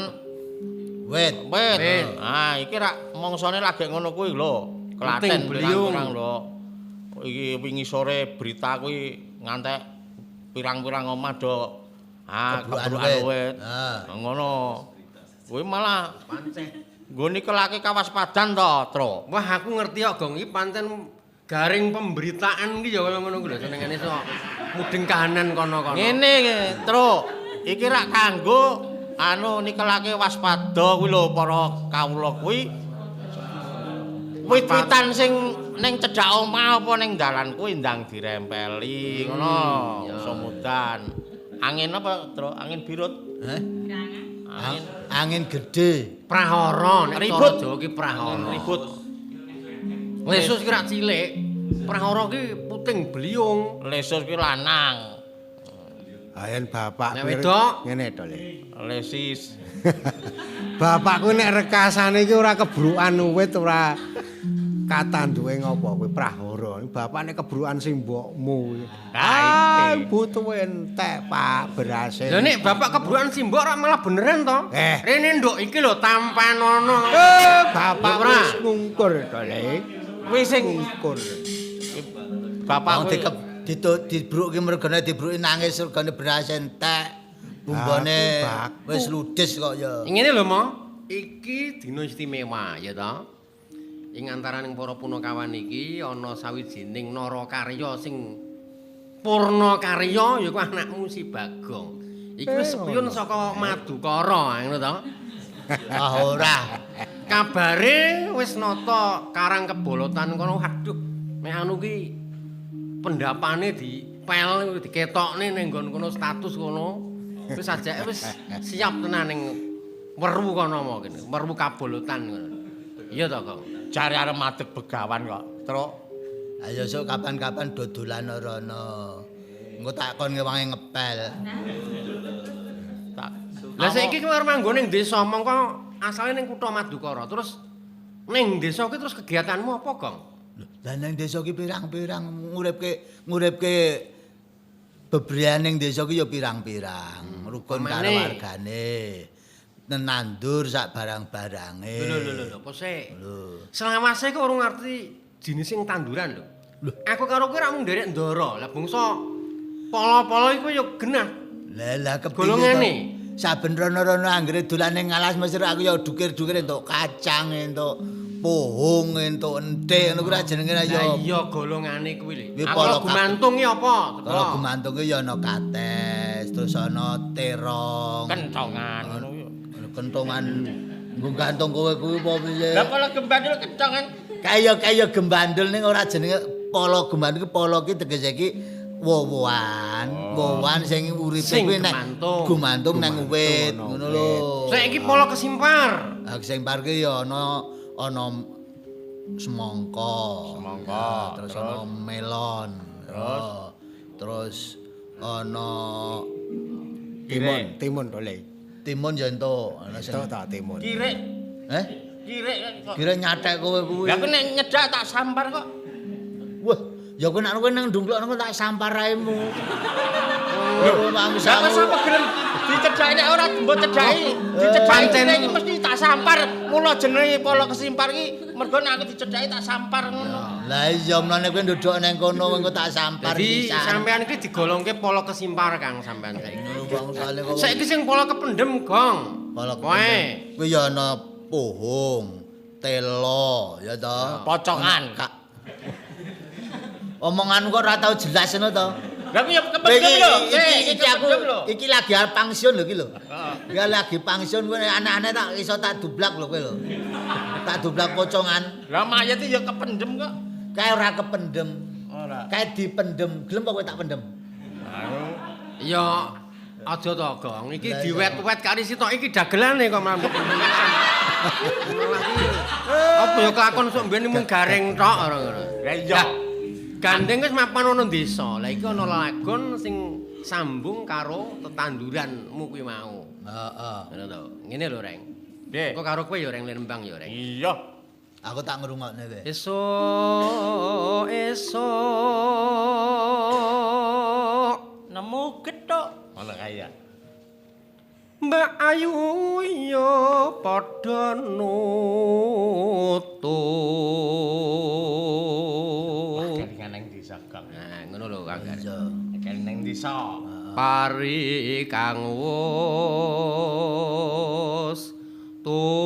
wit. Wit. Ah iki rak mongsone lagi ngono kuwi lho. Klaten pirang-pirang lho. Iki wingi sore berita kuwi ngantek pirang-pirang omah do kebrukan wit. Ngono. Kuwi malah pancen nggone kelake kawaspadan to, Tru. Wah, aku ngerti kok Gong iki pancen garing pemberitaan iki ya kaya ngono kuwi lho senengane iso mudeng kahanan kono-kono. Ngene, Tru. Iki rak kanggo anu nikelake waspada kuwi lho para kawula kuwi. Wit-witan sing ning cedhak omah apa ning dalan kuwi ndang dirempeli ngono, sumudan. Angin apa, Tru? Angin birut. Heh? Angin gedhe. Prahara nek ribut. Jawa ki prahara. Ribut. Lesus ki rak cilik. Prahara ki puting beliung. Lesus ki lanang. Ayen bapak nek wedok ngene to, Le. Lesis. Bapakku nek rekasane iki ora kebrukan wit ora katanduke ngopo kuwi prahara. Bapak nek kebrukan sing mbokmu kuwi. Ah, butuh entek, Pak, berase. Lha nek bapak kebrukan simbok ora malah beneran to? Rene nduk iki lho tampanono. Bapak wis ngungkur to, Le. Kuwi sing ngungkur. Bapak dibruki mergane dibruki nangis regane beras entek. Bumbone wis ludes kok ya. Ngene lho, Mo. Iki dina istimewa ya ta. Ing antaraning para punakawan iki ana sawijining narakarya sing purna karya yaiku anakmu si Bagong. Iki wis sepiyun saka Madukara ngono ta. Ah ora. Kabare wis nata karang kebolotan kono aduh mek anu ki pendapane dipel diketokne ning nggon kono status kono. Wis ajake wis siap tenan ning weru kono mau kene, weru kabolotan ngono. Iya ta, Kang? Jare arep madeg begawan kok, Truk. Ayo sok kapan-kapan dodolan rono. Engko tak kon ngewangi ngepel. Tak. Lah saiki kowe arep manggon ning desa mongko asale ning kutha Madukara. Terus ning desa ki terus kegiatanmu apa, Gong? Lah ning desa ki pirang-pirang nguripke bebrian ning desa ki ya pirang-pirang, rukun karo wargane. Nandur sak barang-barange. Lho lho lho, apa sik? Selawase kok ora ngerti jenis sing tanduran lho. Aku karo kowe ra mung nderek ndara. Lah bangsa pala-pala iku ya genah. Lah lah kepiye golongane? Saben rono-rono anggere dolan ning alas mesir aku ya dukir-dukir entuk kacang, entuk pohong, entuk enthik ngono kuwi jenenge ya. Lah iya golongane kuwi lho. Aku gumantung ki apa? Kalau gumantung ki ya ana kates, terus ana terong, kentongan ngono kuwi. Kentongan nggo gantung kowe kuwi apa piye? Lah pala gembandul kentongan. Kaya gembandul ning ora jenenge pala gembandul ki pala ki tegese ki wowoan, wowoan sing uripe kuwi nek gumantung nang wit ngono lho. Saiki pala kesimpar. Lah kesimpar ki ya ana semangka. Semangka, terus ana melon. Terus ana timun to, Le. Timun ya entuk, ana sing entuk ta timun. Kirik. Heh? Kirik kok. Kirik nyathek kowe kuwi. Lah kowe nek nyedak tak sampar kok. Wah, ya kowe nek kowe nang ndungklok kowe tak sampar raimu. Lho, lah kok sapa gelem dicedhaki nek ora mbok cedhaki, dicedhaki iki mesti tak sampar. Mula jenenge pala kesimpar iki mergo nek aku dicedhaki tak sampar ngono. Lah iya mlane kowe nduduk nang kono engko tak sampar pisan. Dadi sampean iki digolongke pala kesimpar Kang sampean saiki. Saiki sing pala kependhem, Gong. Pala kependhem. Kuwi ya ana pohong, telo, ya ta. Pocongan. Omonganmu kok ora tau jelas ngono to. Lah aku ya kependem lho. Iki aku iki lagi arep pangsiun lho iki lho. Ya lagi pangsiun kowe anak-anak tak iso tak dublak lho kowe lho. Tak dublak pocongan. Lah mayit iki ya kependem kok. Kae ora kependem. Ora. Kae dipendem. Gelem apa kowe tak pendem? Ya aja to, Gong. Iki diwet-wet kari sitok iki dagelane kok malah. Apa ya kelakon sok mbiyen mung garing tok ora ngono. Lah iya. Gandeng wis mapan ana desa. Lah iki ana lagon sing sambung karo tetanduranmu kuwi mau. Heeh. Ngono to. Ngene lho, Reng. Nggih. Engko karo kowe ya Reng Lembang ya, Reng. Iya. Aku tak ngrungokne kowe. Esuk esuk nemu gethuk. Ngono kae ya. Mbak Ayu ya padha nutup. Kelingan nang desa, Kang. Nah, ngono lho, Kang. Iya. Kelingan nang desa. Pari kang wus tuwa.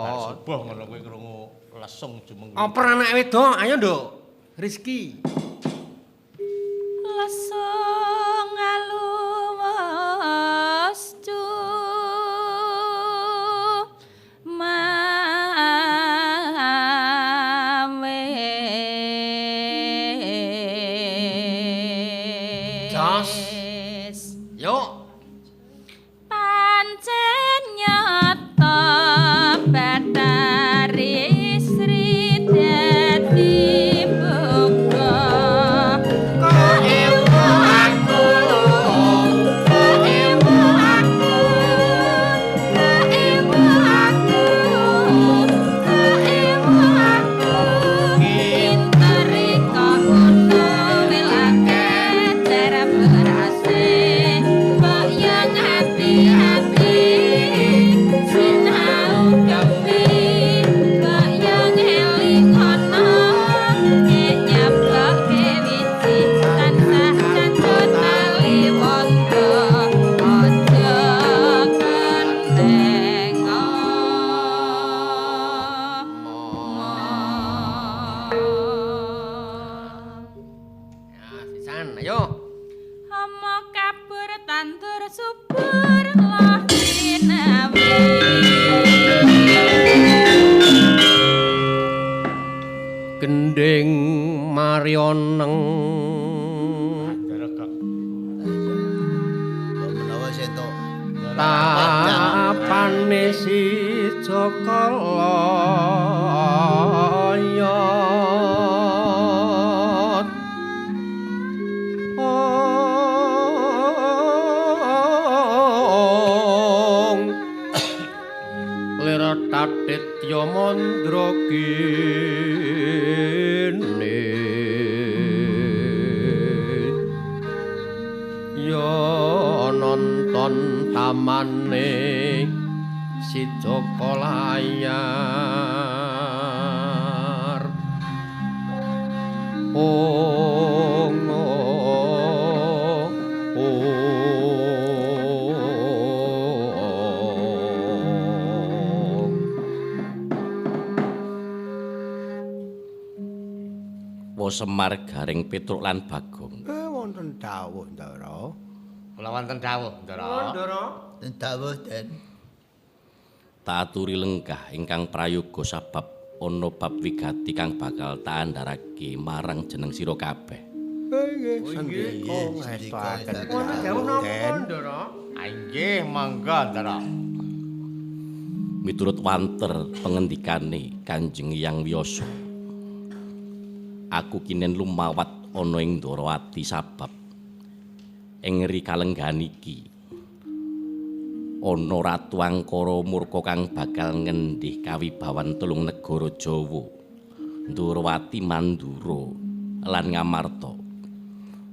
Bar subuh ngono kuwi krungu lesung jumeng. Oper anak wedok, ayo nduk. Rizky. Lesung aluwas mawe. Jos. Yuk. Pancen nyata Bathari Sri dadi buka. Kok ewu aku, kok ewu aku, kok ewu aku, kok ewu aku. Pinter kok ngono welake cara berase. Kok yang hati-hati sinau kemi. Kok yang eling ana nyaplake wiji tansah cancut tali wanda aja kendeng. Ya, sisan, ayo. Hama kabur tandur subur loh dinawi. Gending marioneng Ndara, Kang. Kok menawa setok. tapane si Joko layot. Ong lir tatit ya mandra kene. Ya nonton tamane si Joko Layar. Ong ong ong. Wa Semar Gareng Petruk lan Bagong. Wonten dawuh, Ndara. Kula wonten dawuh, Ndara. Ndara. Dawuh, Den. Tak aturi lenggah ingkang prayoga sabab ana bab wigati kang bakal tak andharake marang jeneng sira kabeh. Nggih, sendika ngestokaken. Wonten dawuh napa, Ndara? Ah, nggih, monggo, Ndara. Miturut wanter pengendikane Kanjeng Hyang Wiyasa, aku kinen lumawat ana ing Ndorowati sabab ing ri kalenggahan iki ana Ratu Angkara Murka kang bakal ngendih kawibawan telung negara Jawa, Ndorowati, Mandura lan Ngamarta.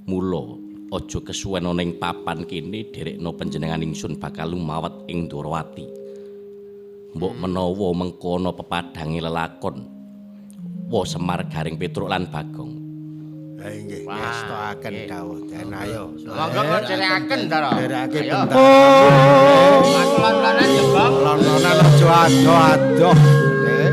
Mula aja kesuwen ana ing papan kene, dherekna panjenengan ingsun bakal lumawat ing Ndorowati. Mbok menawa mengko ana pepadhange lelakon Wa Semar Gareng Petruk lan Bagong. Ha nggih, ngestokaken dawuh den ayo. Monggo kula dherekaken, Ndara. Dherekake Ayo. bentar. Aku lon-lonan ya, Bang. Lon-lonan aja adoh-adoh. Nggih.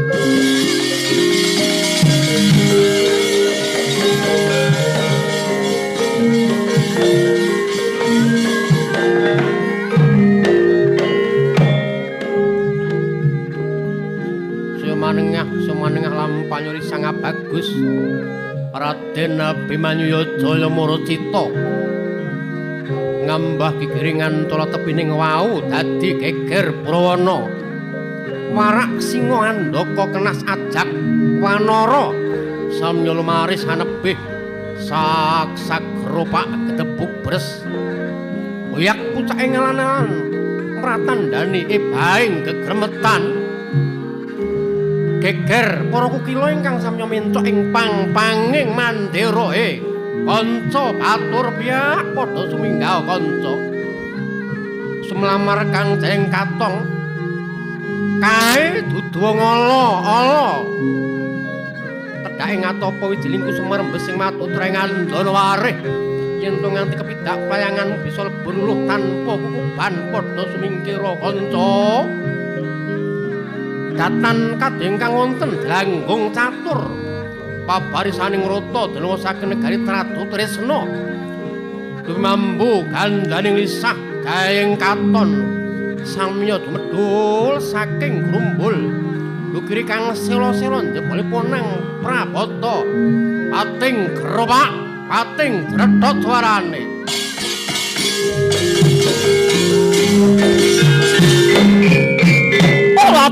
Sumanengah lampanyuri sangat bagus. Raden Abimanyu Jaya Muracita ngambah gigiringan cala tepining wau dadi geger Prawana. Warak singa andaka kenas ajak wanara samya lumaris anebih sak-sak gropak gedebuk bres. Oyak pucake ngalan-alan mratandani ebaing gegremetan. Geger para kukila ingkang samya mencok ing pang-panging mandira he. Kanca batur piyak padha sumingga kanca. Sumlamar kang jeng katong. Kae dudu wong ala-ala. Tedhake ngatapa wijiling kusuma rembes sing matutra ing andana warih. Yen to nganti kepidak payanganmu bisa lebur luluh tanpa kukuban padha sumingkira kanca. Datan kadhe ingkang wonten dlanggung catur pabarisaning rata denawa saking negari Tradu Tresna dumambu gandaning lisah gaeng katon samya dumedul saking grumbul lukiri kang sela-sela njebole ponang prabata pating gerobak pating dredhot suarane. Ora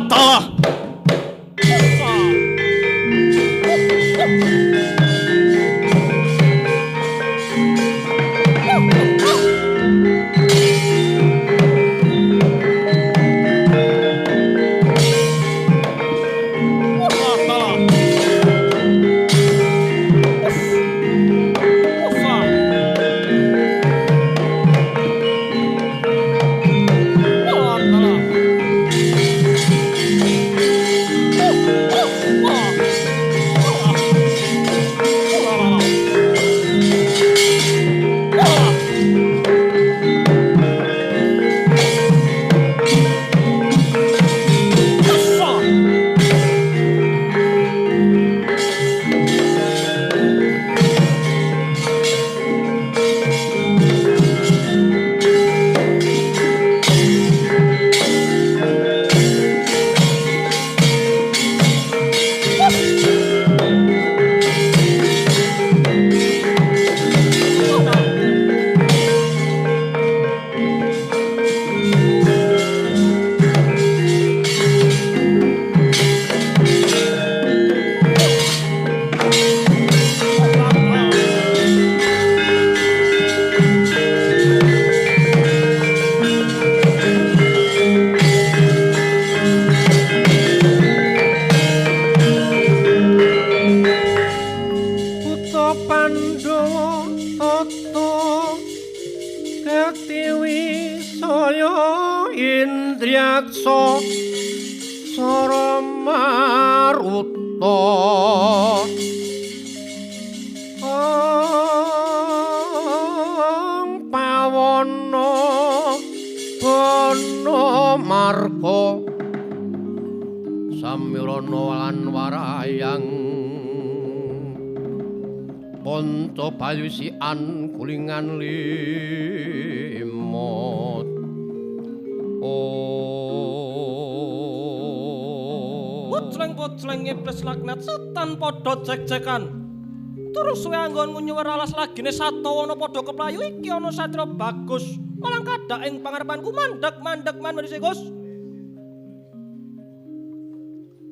Bayusian gulingan limot. Oh. Pocleng-pocleng iblis laknat setan padha jek-jekan. Terus suwe anggonmu nyuwer alas lagine satawana padha keplayu iki ana satria bagus. Malang kadak ing pangarepanku mandek-mandek man manusia Gus.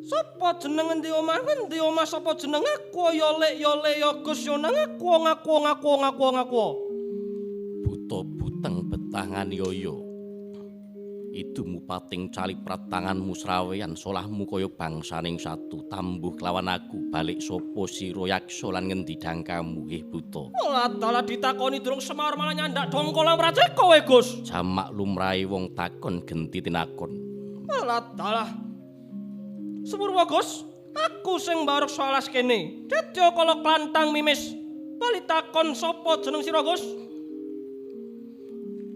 Sapa jeneng endi omah ngendi omah sapa jeneng aku ya lek ya lek ya Gus ya nang aku ngaku ngaku ngaku ngaku. Buta buteng betangan yoyo. Idumu pating caliprat tanganmu sraweyan solahmu kaya bangsaning satu tambuh kelawan aku balik sapa sira yaksa lan ngendi dangkamu eh buta. Olah dalah ditakoni durung semar malah nyandak dongkol lan praceka kowe Gus. Jamak lumrahe wong takon genti tinakon. Olah dalah. Sepurwa Gus, aku sing mbaruk alas kene. Dadya kala klantang mimis. Bali takon sapa jeneng sira, Gus?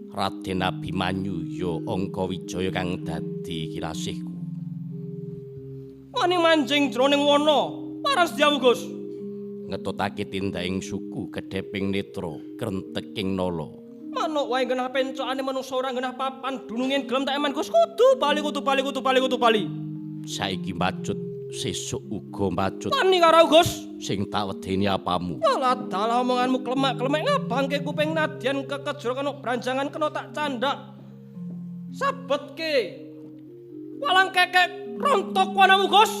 Raden Abimanyu ya Angkawijaya kang dadi kilasihku. Wani manjing jroning wana, marang sediamu, Gus. Ngetutake tindaking suku gedheping netra krenteking nala. Manuk wae genah pencokane manungsa ora genah papan dunungin gelem tak eman, Gus. Kudu bali, kudu bali, kudu bali, kudu bali. Saiki mbacut, sesuk uga mbacut. Wani karo Gus. Sing tak wedeni apamu? Walah dalah omonganmu klemak-klemek ngabangke kuping nadyan kekejur kena branjangan kena tak candak. Sabetke. Walang kekek rontok wanamu, Gus.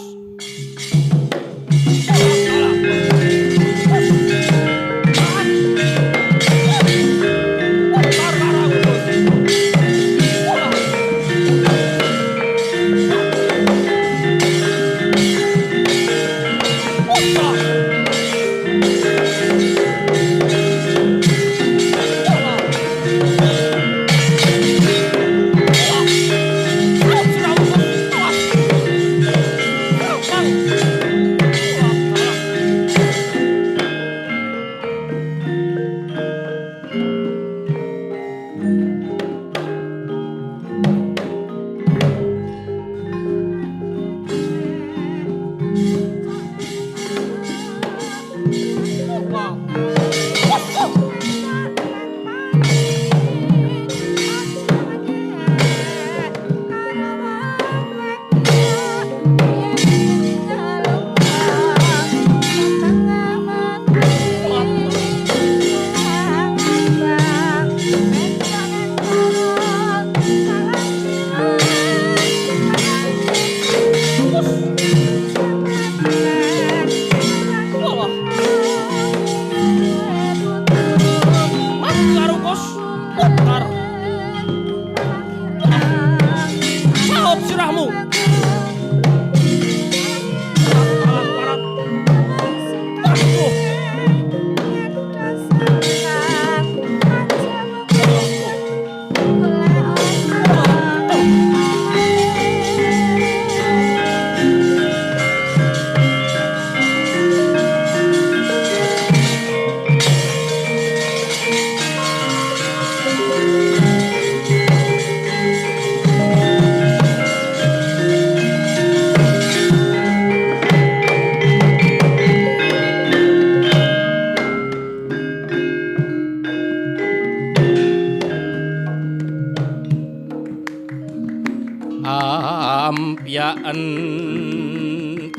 Ampyaken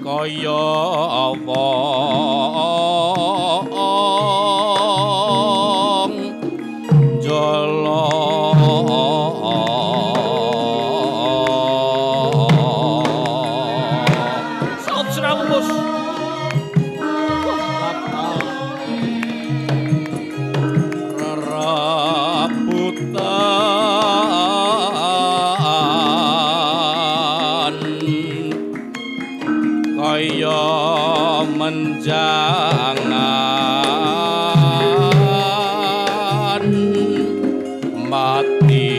kaya wong jala Saut siramu, Gus. Rerebutan kaya menjangan mati.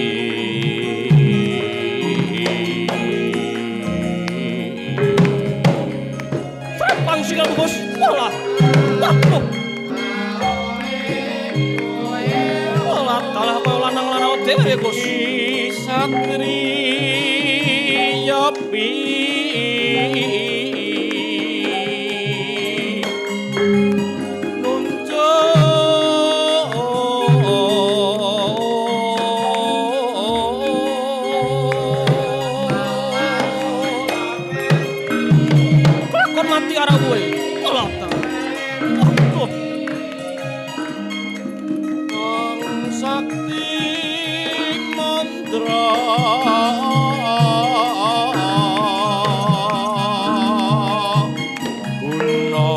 Serempang sikilmu, Gus. Walah. Waduh. Walah, dalah kaya lanang-lanang dhewe, Gus. Satriya pi Kelakon mati arah kowe. Walah. Waduh. Kang sakti mandra guna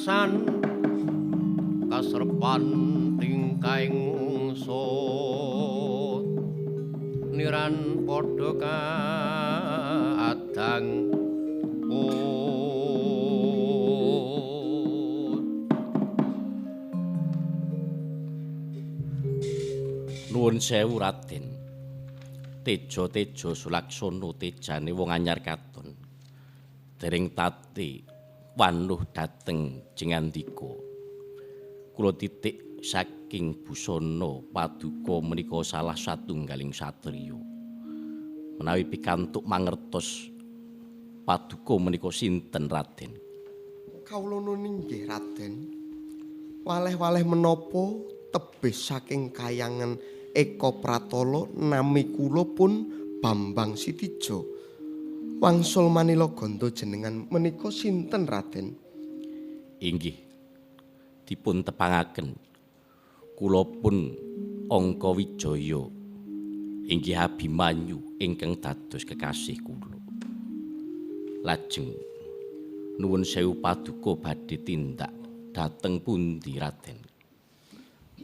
Kamanungsan kasrepan tingkahing mungsuh niran padha kadang. Nuwun sewu Raden. Teja-teja sulaksana tejane wong anyar katon. Dereng tati wanuh dhateng Jengandika. Kula titik saking busana paduka menika salah satunggaling satriya. Menawi pikantuk mangertos paduka menika sinten Raden? Kawula nunggih Raden. Waleh-waleh menapa tebih saking kayangan Eka Pratala nami kula pun Bambang Sitijo. Wangsul manila ganda jenengan menika sinten Raden? Inggih, dipun tepangaken. Kula pun Angka Wijaya inggih Abimanyu ingkang dados kekasih kula. Lajeng nuwun sewu paduka badhe tindak dhateng pundi Raden?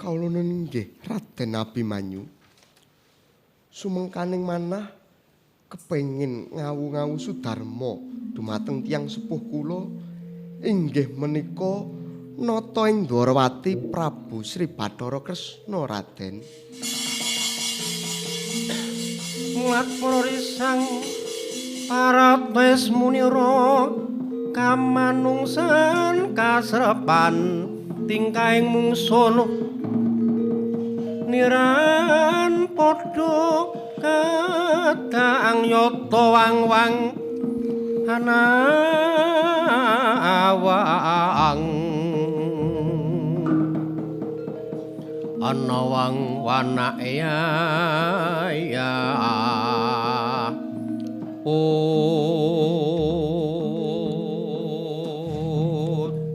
Kawula nggih Raden Abimanyu. Sumengkaning manah kepengin ngawu-ngawu sudarma dumateng tiyang sepuh kula inggih menika nata ing Dwarawati Prabu Sri Bathara Kresna Raden. Mulat para risang parates munira kamanungsan kasrepan tingkahing mungsuh niran padha kadang yata wang-wang anawang ana wang wanake ya.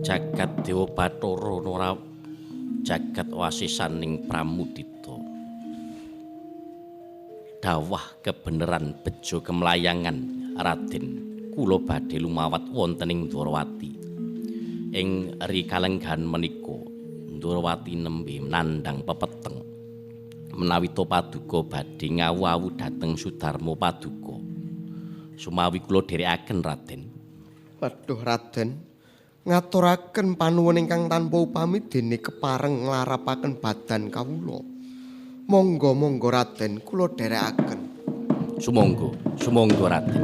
Jagat Dewa Bathara nora jagat wasisaning pramudita. Dawah kebeneran bejo kemlayangan Raden kula badhe lumawat wonten ing Dwarawati. Ing rikalenggahan menika Dwarawati nembe nandhang pepeteng menawi to paduka badhe ngawu-awu dhateng Sudarma paduka. Sumawi kula dherekaken Raden. Waduh Raden, ngaturaken panuwun ingkang tanpa upami dene kepareng nglarapaken badan kawula. Monggo monggo Raden, kula dherekaken. Sumangga, sumangga Raden.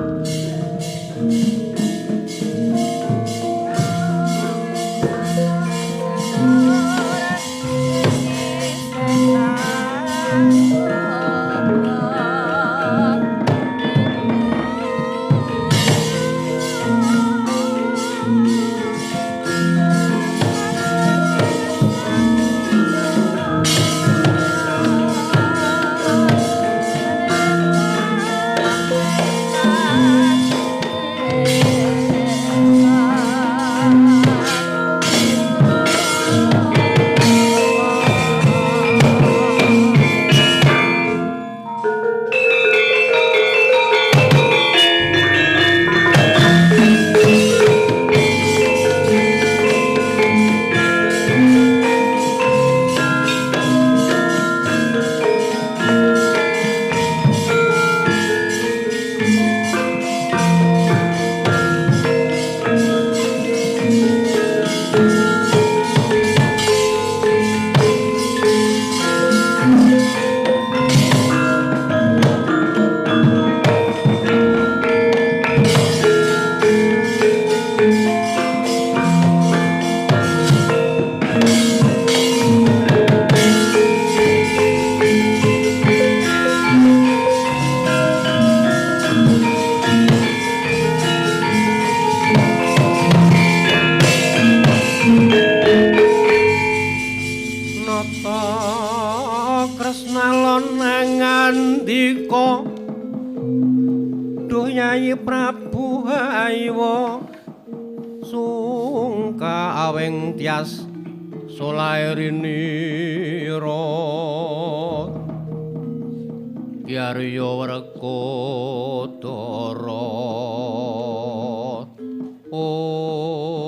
Prabu Haywa sungkawing tias solairinira Ki Arya Werkudara. Oh.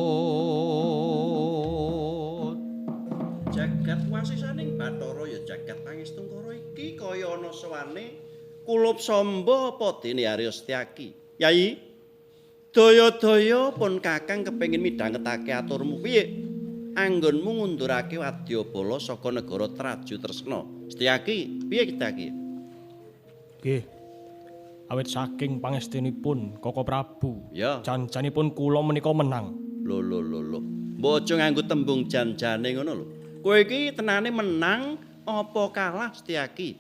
Jagat wasisaning Bathara ya jagat Pangestungkara iki kaya ana sowane kulup Samba apa dene Arya Setyaki. Yai, daya-daya pun Kakang kepengin midhangetake aturmu piye? Anggonmu ngundurake wadyabala saka negara Traju Tresna. Setyaki, piye Setyaki? Nggih. Awit saking pangestinipun Koko Prabu. Ya. Jan-janipun kula menika menang. Lho lho lho lho. Mbok aja nganggo tembung jan-jane ngono lho. Kowe iki tenane menang apa kalah Setyaki?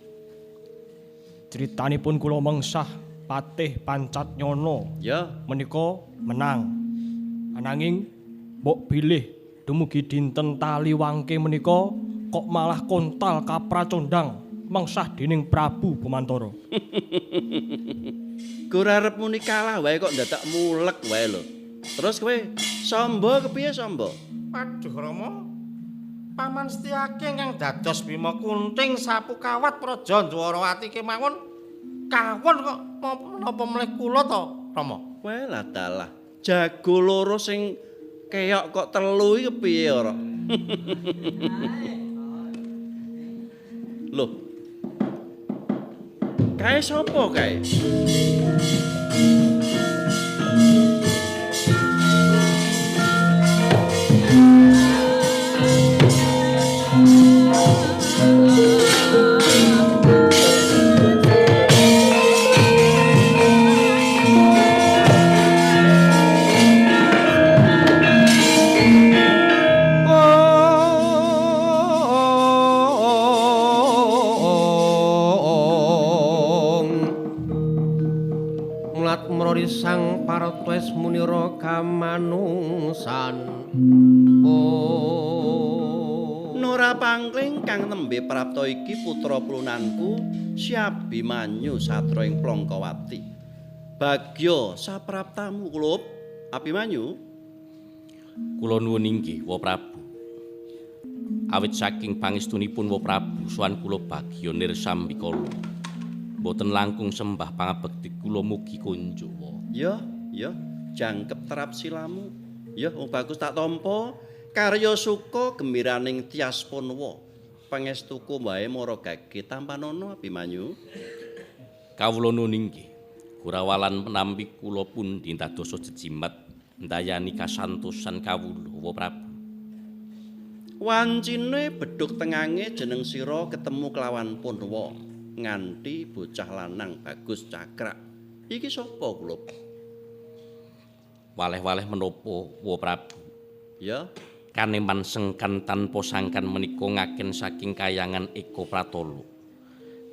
Critanipun kula mengsah Patih Pancat Nyono. Ya, menika menang. Ananging mbok bilih dumugi dinten tali wangke menika kok malah kontal kapracondang mengsah dening Prabu Bumantara. Gur arep muni kalah wae kok ndadak mulek wae lho. Terus kowe Samba kepiye Samba? Waduh Rama. Paman Setyaki ingkang dados Bima Kunting sapu kawat Praja Dwarawati kemawon kawon kok menapa mleh kula to Rama? Welah dalah. Jago loro sing keok kok telu iki kepiye ora? Loh. Kae sapa kae? Sang Paratwes munira kamanungsan. Nora pangling kang nembe prapta iki putra plunanku Syabimanyu satra ing Plongkawati. Bagya sapraptamu kulup Abimanyu. Kula nuwun inggih Wa Prabu. Awit saking pangestunipun Wa Prabu sowan kula bagya nirsambikala. Mboten langkung sembah pangabekti kula mugi kunjuk. Ya, ya, jangkep terap silamu. Ya, wong bagus tak tampa. Karya suka gembiraning Tyas Punwa. Pangestuku wae mara gage tampanana Abimanyu. Kawula nuwun inggih. Gurawalan menampi kula pundi dadosa jejimat ndayani kasantosan kawula Wa Prabu. Wancine bedhug tengange jeneng sira ketemu kelawan Punwa nganti bocah lanang bagus cakrak. Iki sapa kula? Waleh-waleh menapa Wa Prabu? Ya, kaneman sengkan tanpa sangkan menika ngaken saking kayangan Eka Pratala.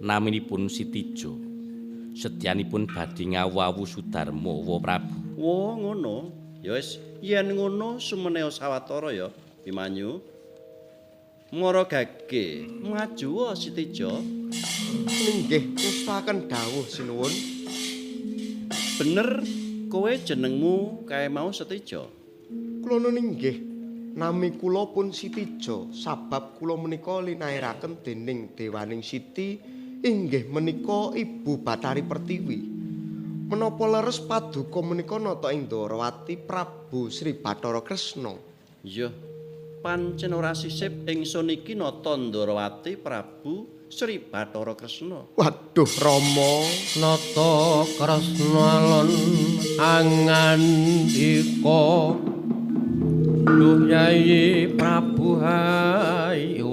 Naminipun Sitijo. Sedyanipun badhe ngawu-awu Sudarma Wa Prabu. Wah, ngono. Ya wis, yen ngono sumeneo sawetara ya, Bimanyu. Mara gage, maju Sitijo. Inggih, ngestaken dawuh sinuwun. Bener kowe jenengmu kae mau Setijo? Kula nuwun inggih. Nami kula pun Sitijo sabab kula menika linairaken dening Dewaning Siti inggih menika Ibu Bathari Pertiwi. Menapa leres paduka menika nata ing Dwarawati Prabu Sri Bathara Kresna? Iya. Pancen ora sisip ingsun iki nata Ndwarawati Prabu Sri Bathara Kresna. Waduh Rama, nata Kresna alon angandika. Duh Yai Prabu Haywot.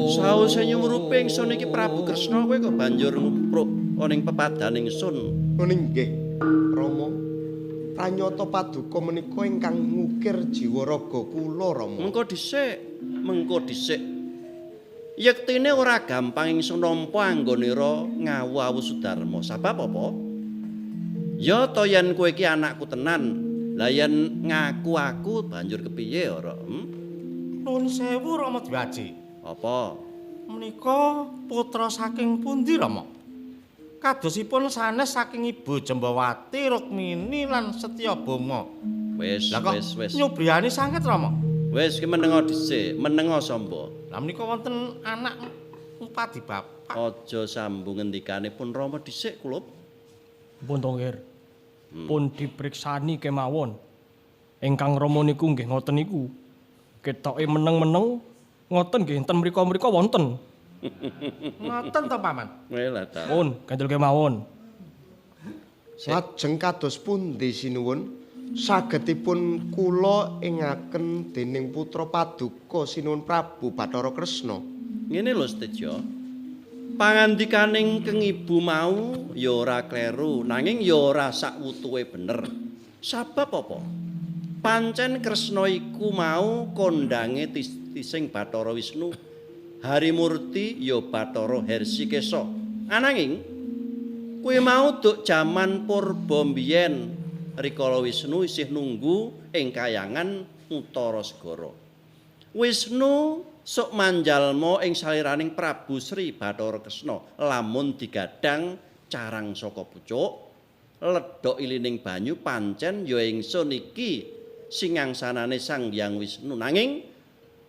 Sause nyumrupe ingsun iki Prabu Kresna kowe kok banjur ngupruk ana ing pepadhan ingsun. Ngono nggih, Rama. Pranyata paduka menika ingkang ngukir jiwa raga kula, Rama. Mengko dhisik, mengko dhisik. Yektine ora gampang ingsun nampa anggonira ngawu-awu Sudarma. Sebab apa? Ya to yen kowe iki anakku tenan. Lah yen ngaku aku banjur kepiye ora? Nuwun sewu Rama Dwiaji. Apa? Menika putra saking pundi Rama? Kadosipun sanes saking Ibu Jembawati, Rukmini lan Setyabama. Wis, wis, wis. Nyubriyani sanget Rama. Wis ki menengo dhisik, menengo Samba. Lah menika wonten anak ngupadi bapak. Aja sambung ngendikane pun Rama dhisik kula. Pun to nggih. Pun dipriksani kemawon. Ingkang Rama niku nggih ngoten niku. Ketoke meneng-meneng ngoten nggih enten mriku-mriku wonten. Ngoten to, Paman? Welah ta. Pun, ganjel kemawon. Lajeng kados pundi sinuwun? Sagedipun kula ingaken dening putra paduka Sinuwun Prabu Bathara Kresna. Ngene lho Seteja. Pangandikaning Keng Ibu mau ya ora kleru, nanging ya ora sakwutuhe bener. Sabab apa? Pancen Kresna iku mau kondange tising Bathara Wisnu. Harimurti ya Bathara Hersikesa. Ananging kuwi mau duk jaman purba mbiyen rikala Wisnu isih nunggu ing kayangan Utara Segara. Wisnu sok manjalma ing saliraning Prabu Sri Bathara Kresna lamun digadang carang saka pucuk ledhok ilining banyu pancen ya ingsun iki singangsanane Sang Hyang Wisnu. Nanging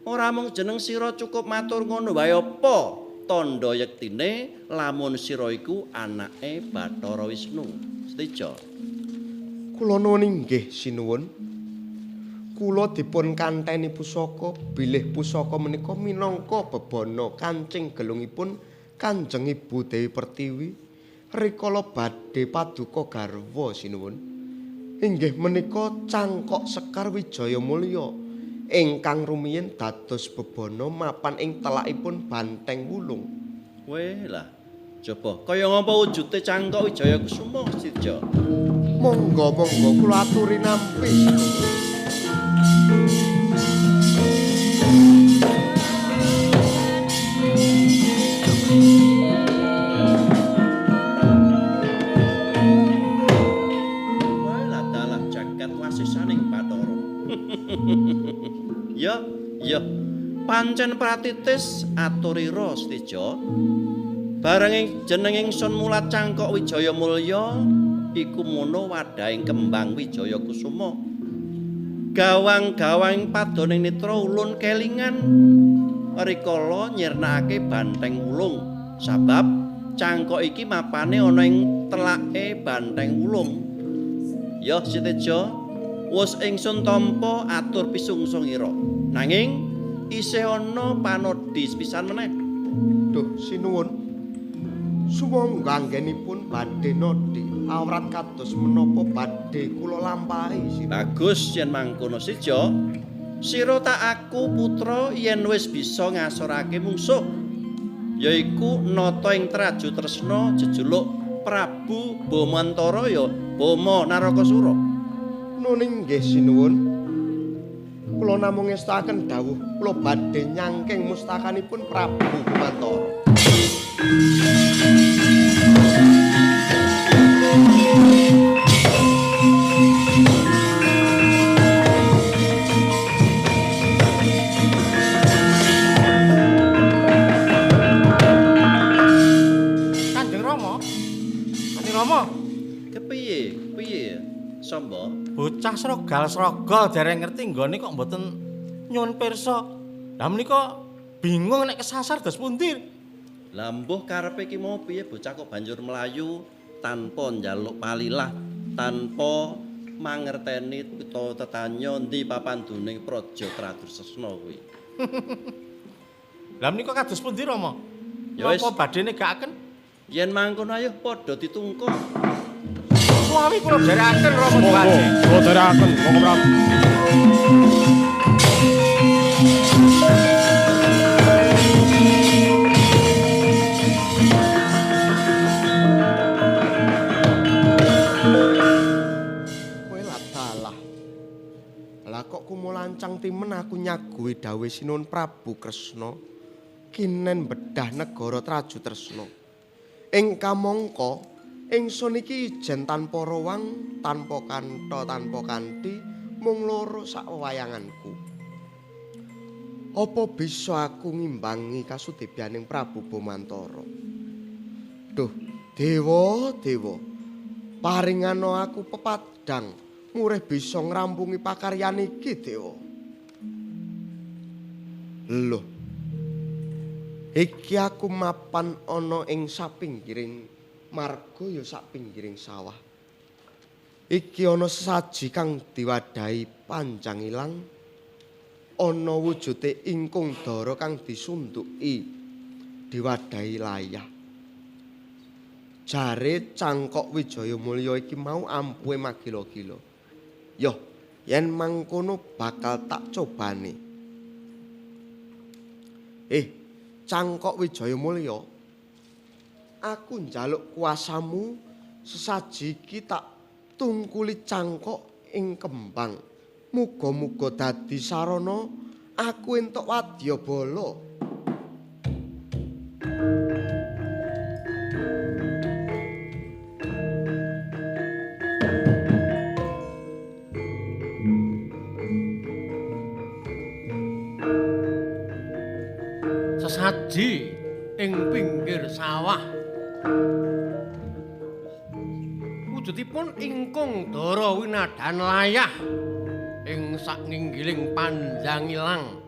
ora mung jeneng sira cukup matur ngono wae apa tandha yektine lamun sira iku anake Bathara Wisnu. Seteja. Kula nuwun inggih sinuwun. Kula dipun kanteni pusaka, bilih pusaka menika minangka bebana kancing gelungipun Kanjeng Ibu Dewi Pertiwi rikala badhe paduka garwa sinuwun. Inggih menika cangkok Sekar Wijaya Mulya ingkang rumiyin dados bebana mapan ing telakipun Banteng Wulung. Weh lah, coba kaya ngapa wujude cangkok Wijaya Kusuma, Seteja? Monggo monggo kula aturi nampi. Wah lah dalah jagat wasisaning Bathara. Ya, ya. Pancen pratitis aturira Seteja. Bareng jeneng ingsun mulat cangkok Wijaya Mulya iku mono wadhahing kembang Wijaya Kusuma. Gawang-gawang padoning netra ulun kelingan rikala nyirnakake Banteng Wulung. Sabab cangkok iki mapane ana ing telake Banteng Wulung. Ya Seteja, wis ingsun tampa atur pisungsung-ira. Nanging isih ana panodhi sepisan meneh. Duh sinuwun. Sumangga anggenipun badhe nodhi awrat kados menapa badhe kula lampahi sinuwun. Bagus yen mangkono Seja. Sira tak aku putra yen wis bisa ngasorake mungsuh, yaiku nata ing Traju Tresna jejuluk Prabu Bomantara ya Boma Narakasura. Nun inggih sinuwun. Kula namung ngestakaken dawuh kula badhe nyangking mustakanipun Prabu Bomantara. Kanjeng Rama. Kanjeng Rama, Kepiye? Piye? Samba? Bocah srogal-srogol dereng ngerti nggone kok mboten nyuwun pirsa. Lah menika bingung nek kesasar dos pundi. Lah mbuh karepe iki mau piye bocah kok banjur mlayu tanpa njaluk palilah, tanpa mangerteni utawa tetanya endi papan duning Praja Tratresna kuwi. Lah menika kados pundi Rama? Ya wis. Napa badhe negakaken? Yen mangkono ayo padha ditungkung. Suwawi kula dherekaken Rama Monggo, Duwaji. kula dherekaken, monggo Prabu. Kowe lah dalah. Lah kok kumulancang timen aku nyaguhi dawuhe Sinuwun Prabu Kresna kinen bedah negara Traju Tresna. Ing kamangka ingsun iki ijen tanpa rowang, tanpa kantha, tanpa kanthi, mung loro sak wewayanganku. Apa bisa aku ngimbangi kasudebyaning Prabu Bomantara? Duh, dewa, dewa. Paringana aku pepadang murih bisa ngrampungi pakaryan iki, dewa. Loh. Iki aku mapan ana ing sapinggiring marga ya sapinggiring sawah. Iki ana sesaji kang diwadahi panjang ilang. ana wujude ingkung dara kang disunduki diwadahi layah. Jare Cangkok Wijayamulya iki mau ampuhe magila-gila. Yoh, yen mangkono bakal tak cobane. Cangkok Wijayamulya, aku njaluk kuasamu sesaji iki tak tungkuli cangkok ing kembang. Muga-muga dadi sarana aku entuk wadyabala. Sesaji ing pinggir sawah. Wujudipun ingkung dara winadan layah ing saknginggiling panjang ilang.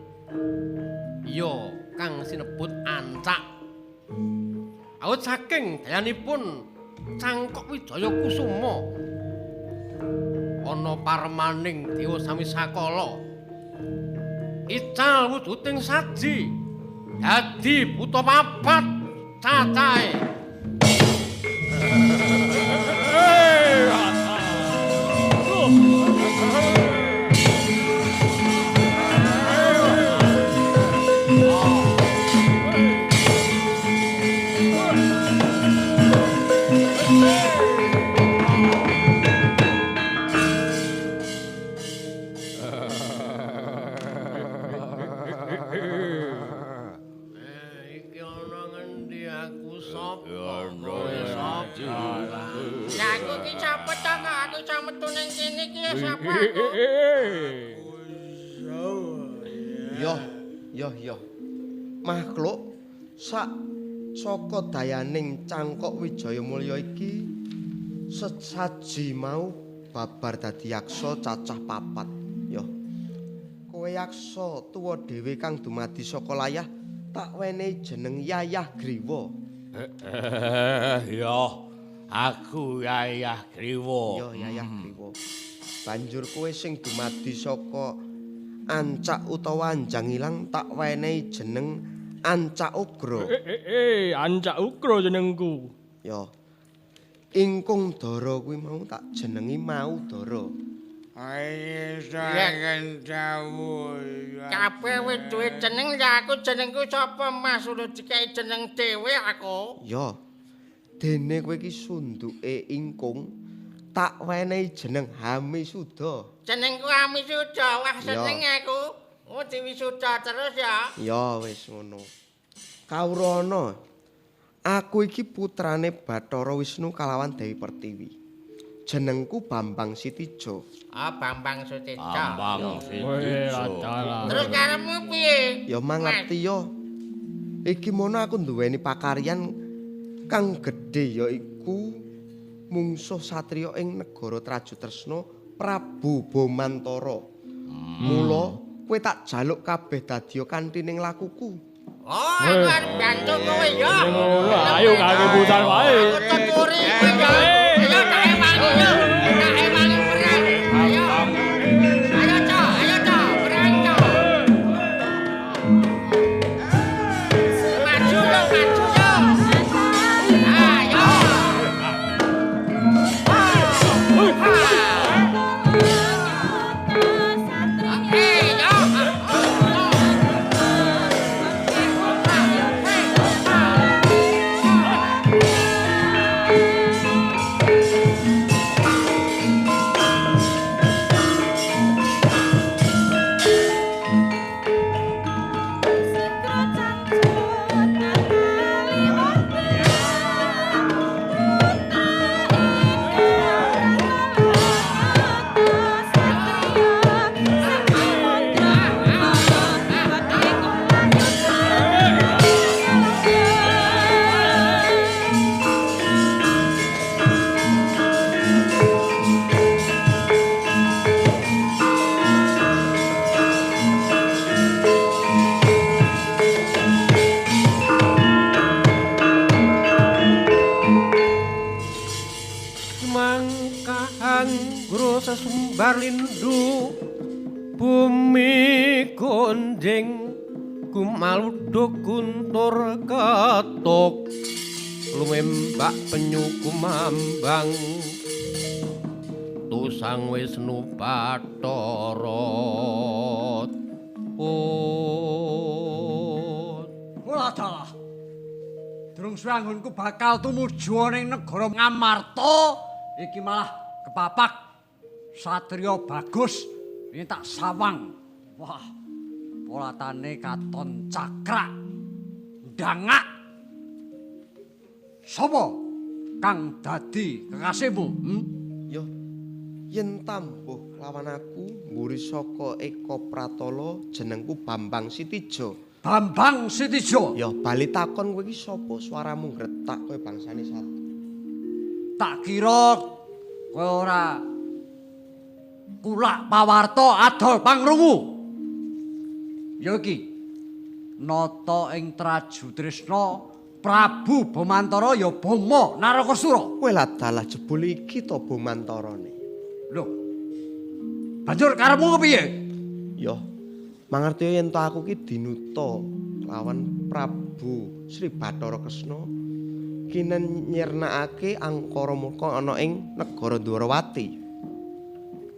Ya kang sinebut ancak. Awit saking dayanipun Cangkok Wijaya Kusuma ana paremaning dewa sami sakala. Ical wujuding saji dadi buta papat cacahe. Yo. Makhluk sak saka dayaning Cangkok Wijayamulya iki sesaji mau babar dadi yaksa cacah papat. Yo. Kowe yaksa tuwa dhewe kang dumadi saka layah tak wenehi jeneng Yayah Griwa. Yo, aku Yayah Griwa. Yo Yayah Griwa. Banjur kowe sing dumadi saka ancak utawa anjang ilang tak wenehi jeneng Ancak Ugra. Ancak Ugra jenengku. Ya. Ingkung dara kuwi mau tak jenengi Mau Dara. Kabeh wis duwe jeneng ya aku jenengku sapa Mas udah dikai jeneng dhewe aku. Ya. Dene kowe iki sunduke ingkung tak wenehi jeneng Hamisuda. Jenengku Hamisuda, wah seneng aku. Oh diwisuda terus ya. Ya wis ngono. Kawrana, aku iki putrane Bathara Wisnu kalawan Dewi Pertiwi. Jenengku Bambang Sitijo. Ah, Bambang Sutijo. Bambang Sitijo. Terus karepmu piye? Ya mangerti ya. Iki mono aku nduweni pakaryan kang gedhe yaiku mungsuh satriya ing negara Trajutresna Prabu Bomantara. Mula kowe tak jaluk kabeh dadiya kanthi ning lakuku. Oh, aku arep bantu kowe ya. Ayo kake budal wae. Aku tuturi kowe ya. Ayo tak ewangi yo. Tak ewangi perang. Ayo. Ayo cok, ayo cok, perang cok. Maju yo, maju yo. Ayo. Sumbar lindu bumi Gunjing gumaluduk guntur ketuk lumembak penyu kumambang tusang Wisnu Bathara. Ora dalah. Durung suwe anggonku bakal tumuju ning negara Ngamarta, iki malah kepapak satriya bagus ini tak sawang. Wah, polatane katon cakrak ndangak. Sapa kang dadi kekasihmu? Yo, yen tambuh lawan aku mburi saka Eka Pratala jenengku Bambang Sitijo. Bambang Sitijo. Ya bali takon kowe iki sapa, suaramu ngretak kowe bangsane satu. Tak kira kowe ora kulak pawarta adol pangrungu. Ya iki nata ing Traju Trisna Prabu Bomantara ya Bama Narakasura. Kowe ladalah jebul iki to Bomantarane. Lho. Banjur karepmu kepiye? Ya mangerti yen to aku ki dinuta lawan Prabu Sri Bathara Kresna kinen nyirnakake angkara murka ana ing negara Dwarawati.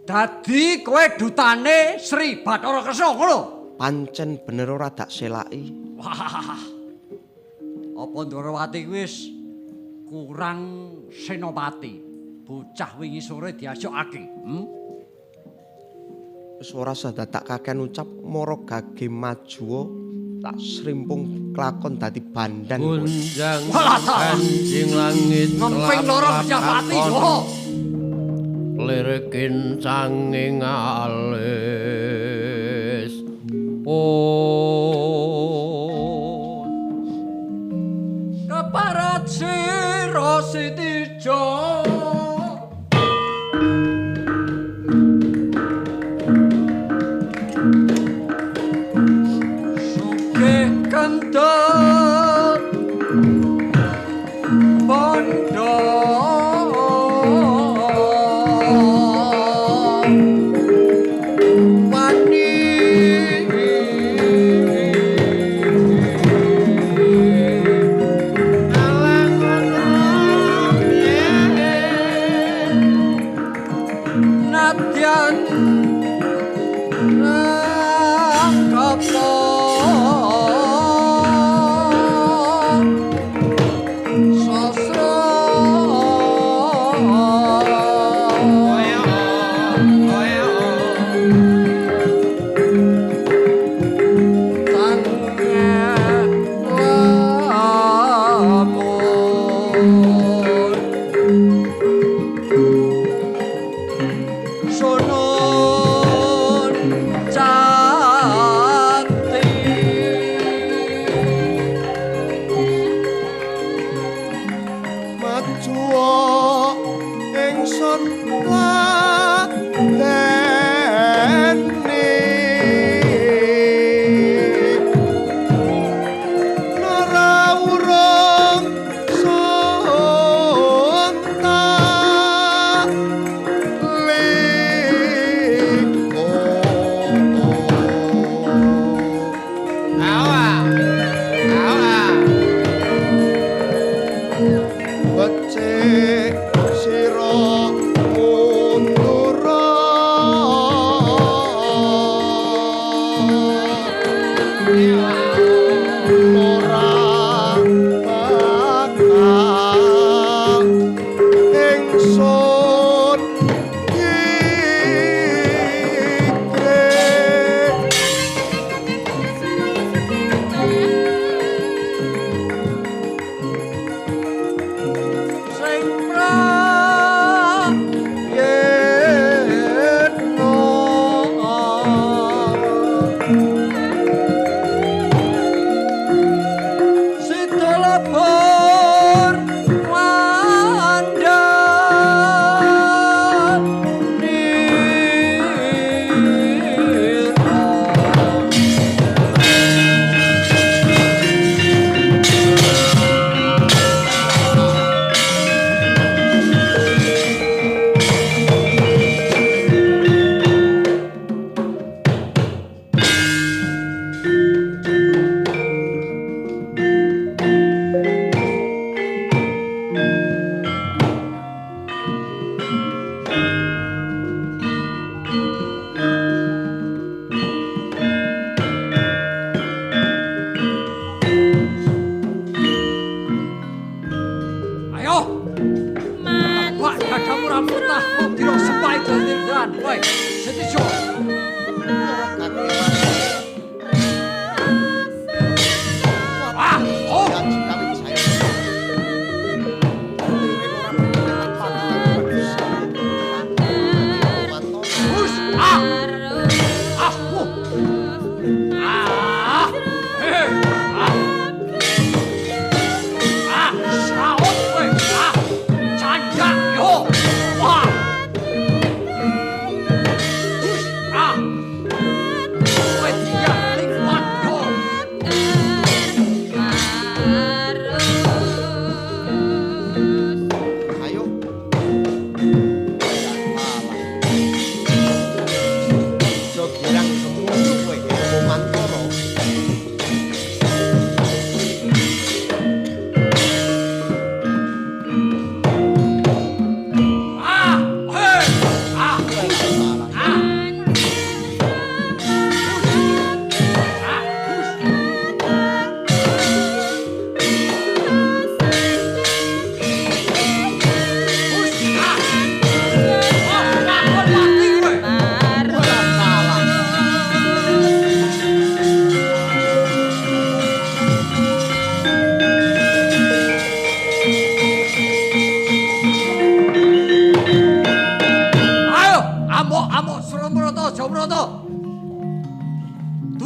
Dadi kowe dutane Sri Bathara Kresna ngono? Pancen bener ora dak selaki. Wah. Apa Dwarawati kuwi wis kurang senopati? Bocah wingi sore diajokake. Wis ora usah dadak kakean ucap, mara gage majuwa tak srimpung klakon dadi bandan. Gunjang kanjing langit ngemping loro Bejapati. Lir kincanging alis. Keparat sira Sitijo. Kendel bondo wani nadyan rangkapa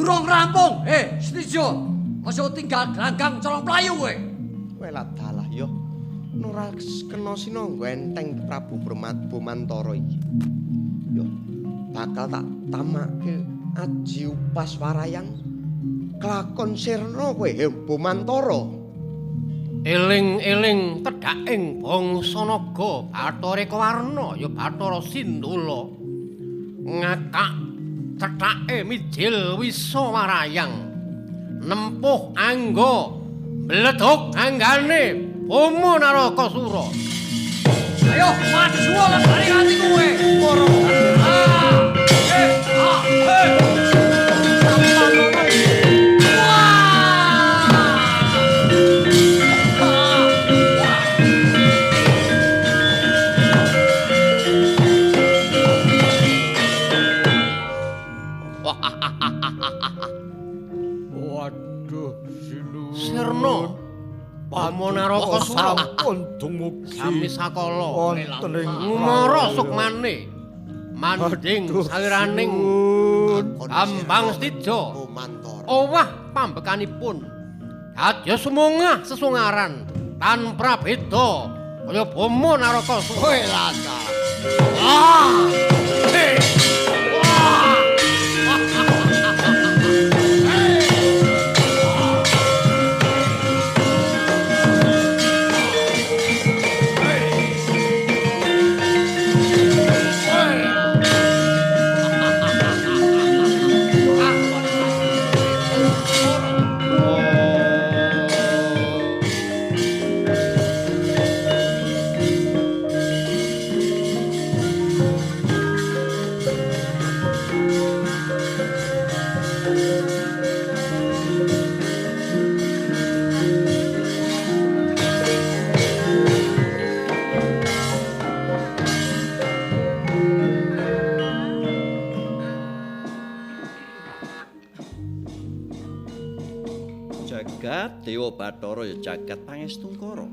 Durung rampung. Setijo. Aja tinggal glanggang colong playu kowe. Welah dalah yo. Ora kena sinangga enteng Prabu Bomantara iki. Yo bakal tak tamake aji upas warayang kelakon sirna kowe Bomantara. Eling-eling tedhaking bangsa naga Bathara Ekawarna ya Bathara Sindula. Ngakak cethake mijil wisa warayang. Nempuh angga bledhog anggane Boma Narakasura. Ayo maju lembare ati kowe. Waduh, sinuwun. Sirna Bama Narakasura sampun dumugi. Sami sakala wonten ing ngumara sukmane manding saliraning Bambang Setija. Owah pambekanipun dadya sumungah sesungaran tanpa beda kaya Bama Narakasura. Kowe laka. Jagat Dewa Bathara ya jagat pangestungkara.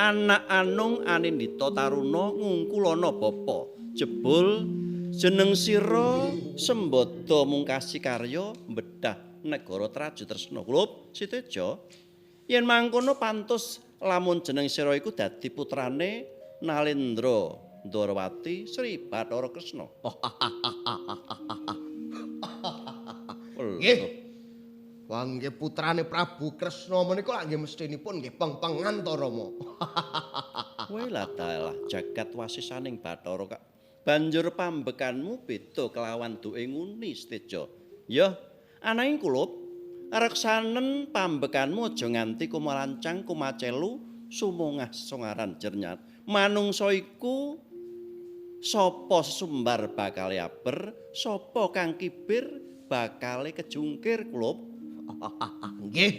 Anak anung anindita taruna ngungkulana bapa. Jebul jeneng sira Sembada mungkasi karya mbedah negara Traju Tresna. Kulup Siteja, yen mangkono pantes lamun jeneng sira iku dadi putrane Nalendra Ndorowati Sri Bathara Kresna. Nggih. Wah nggih putrane Prabu Kresna menika lak nggih mestinipun nggih peng-pengan to Rama. Kowe lah dalah jagat wasisaning Bathara kak. Banjur pambekanmu beda kelawan duke nguni Seteja. Ya, ananging kulup reksanen pambekanmu aja nganti kumalancang kumacelu sumungah songaran jernyat. Manungsa iku sapa sesumbar bakale aber, sapa kang kibir bakale kejungkir kulup. Nggih,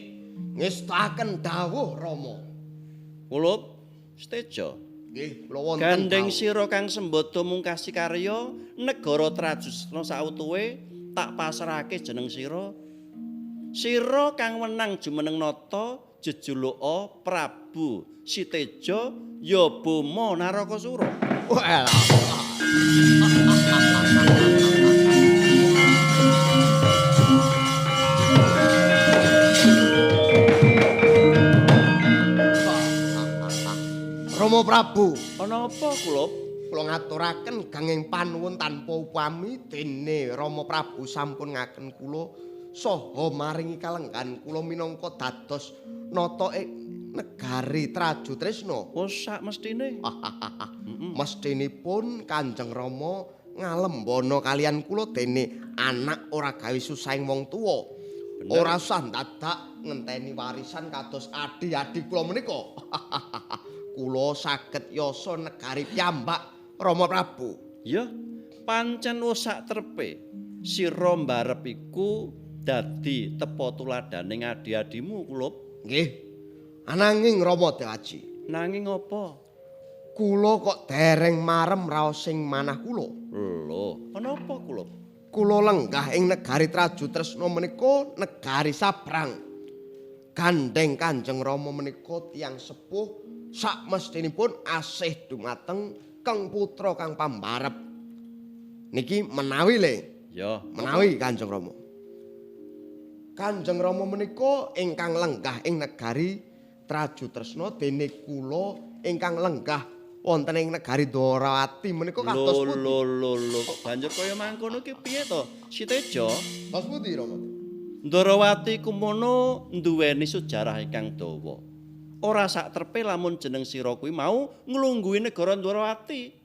ngestakaken dawuh Rama. Kulup Seteja. Nggih, kula wonten. Gandeng sira kang Sembada mungkasi karya negara Trajusna sautuhe tak pasrahake jeneng sira. Sira kang wenang jumeneng nata jejuluka Prabu Siteja ya Boma Narakasura. Wah. Rama Prabu, ana apa kulup? Kula ngaturaken ganging panuwun tanpa upami dene Rama Prabu sampun ngaken kula saha maringi kalenggan kula minangka dados nata ing negari Traju Tresna. Oh, sak mestine. Mestinipun Kanjeng Rama ngalembana kalian kula dene anak ora gawe susahing wong tuwa. Ora usah dadak ngenteni warisan kados adi-adi kula menika. Kula saged yasa negari piyambak Rama Prabu. Ya, pancen wis sak trepe. Sira mbarep iku dadi tepa tuladhaning adi-adimu, Kulup. Nggih. Ananging Rama Dewaji. Nanging apa? Kula kok dereng marem raos sing manah kula. Lho, kenapa Kulup? Kula lenggah ing negari Traju Tresna menika negari sabrang. Gandeng Kanjeng Rama menika tiyang sepuh sak mestinipun asih dumateng Kang Putra kang pambarep. Niki menawi le. Ya, menawi Kanjeng Rama. Kanjeng Rama menika ingkang lenggah ing negari Trajutresna dene kula ingkang lenggah wonten ing negari Dwarawati menika kados pundi? Lho lho lho, banjur kaya mangkono ki piye to? Siteja, Kados pundi Rama? Ndorowati kumono nduweni sejarah ingkang dawa. Ora sak trepe lamun jeneng sira kuwi mau nglungguhi negara Ndorowati.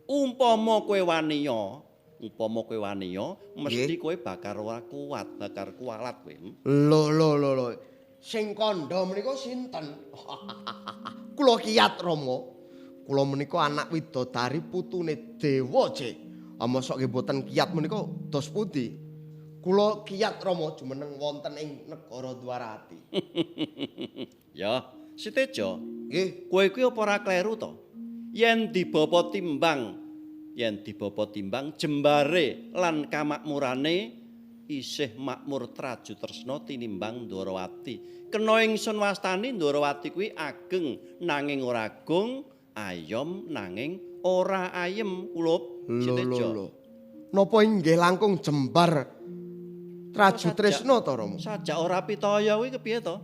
Umpama kowe waniya, mesti kowe bakal ora kuat, bakal kualat kowe. Lho lho lho lho. Sing kandha menika sinten? Kula kiyat Rama. Kula menika anak widodari putune Dewa, Cek. Mosok nggih mboten kiyat menika dos pundi? Kula kiyat Rama jumeneng wonten ing negara Dwarati. Ya, Siteja, nggih. Kowe kuwi apa ora kleru to? Yen dibapa timbang jembare lan kamakmurane isih makmur Trajutresna tinimbang Ndorowati. Kena ingsun wastani Ndorowati kuwi ageng nanging ora agung, ayom nanging ora ayem. Kulup Siteja. Lho. Napa inggih langkung jembar Trajutresna to, Rama? Sajak ora pitaya kuwi kepiye to?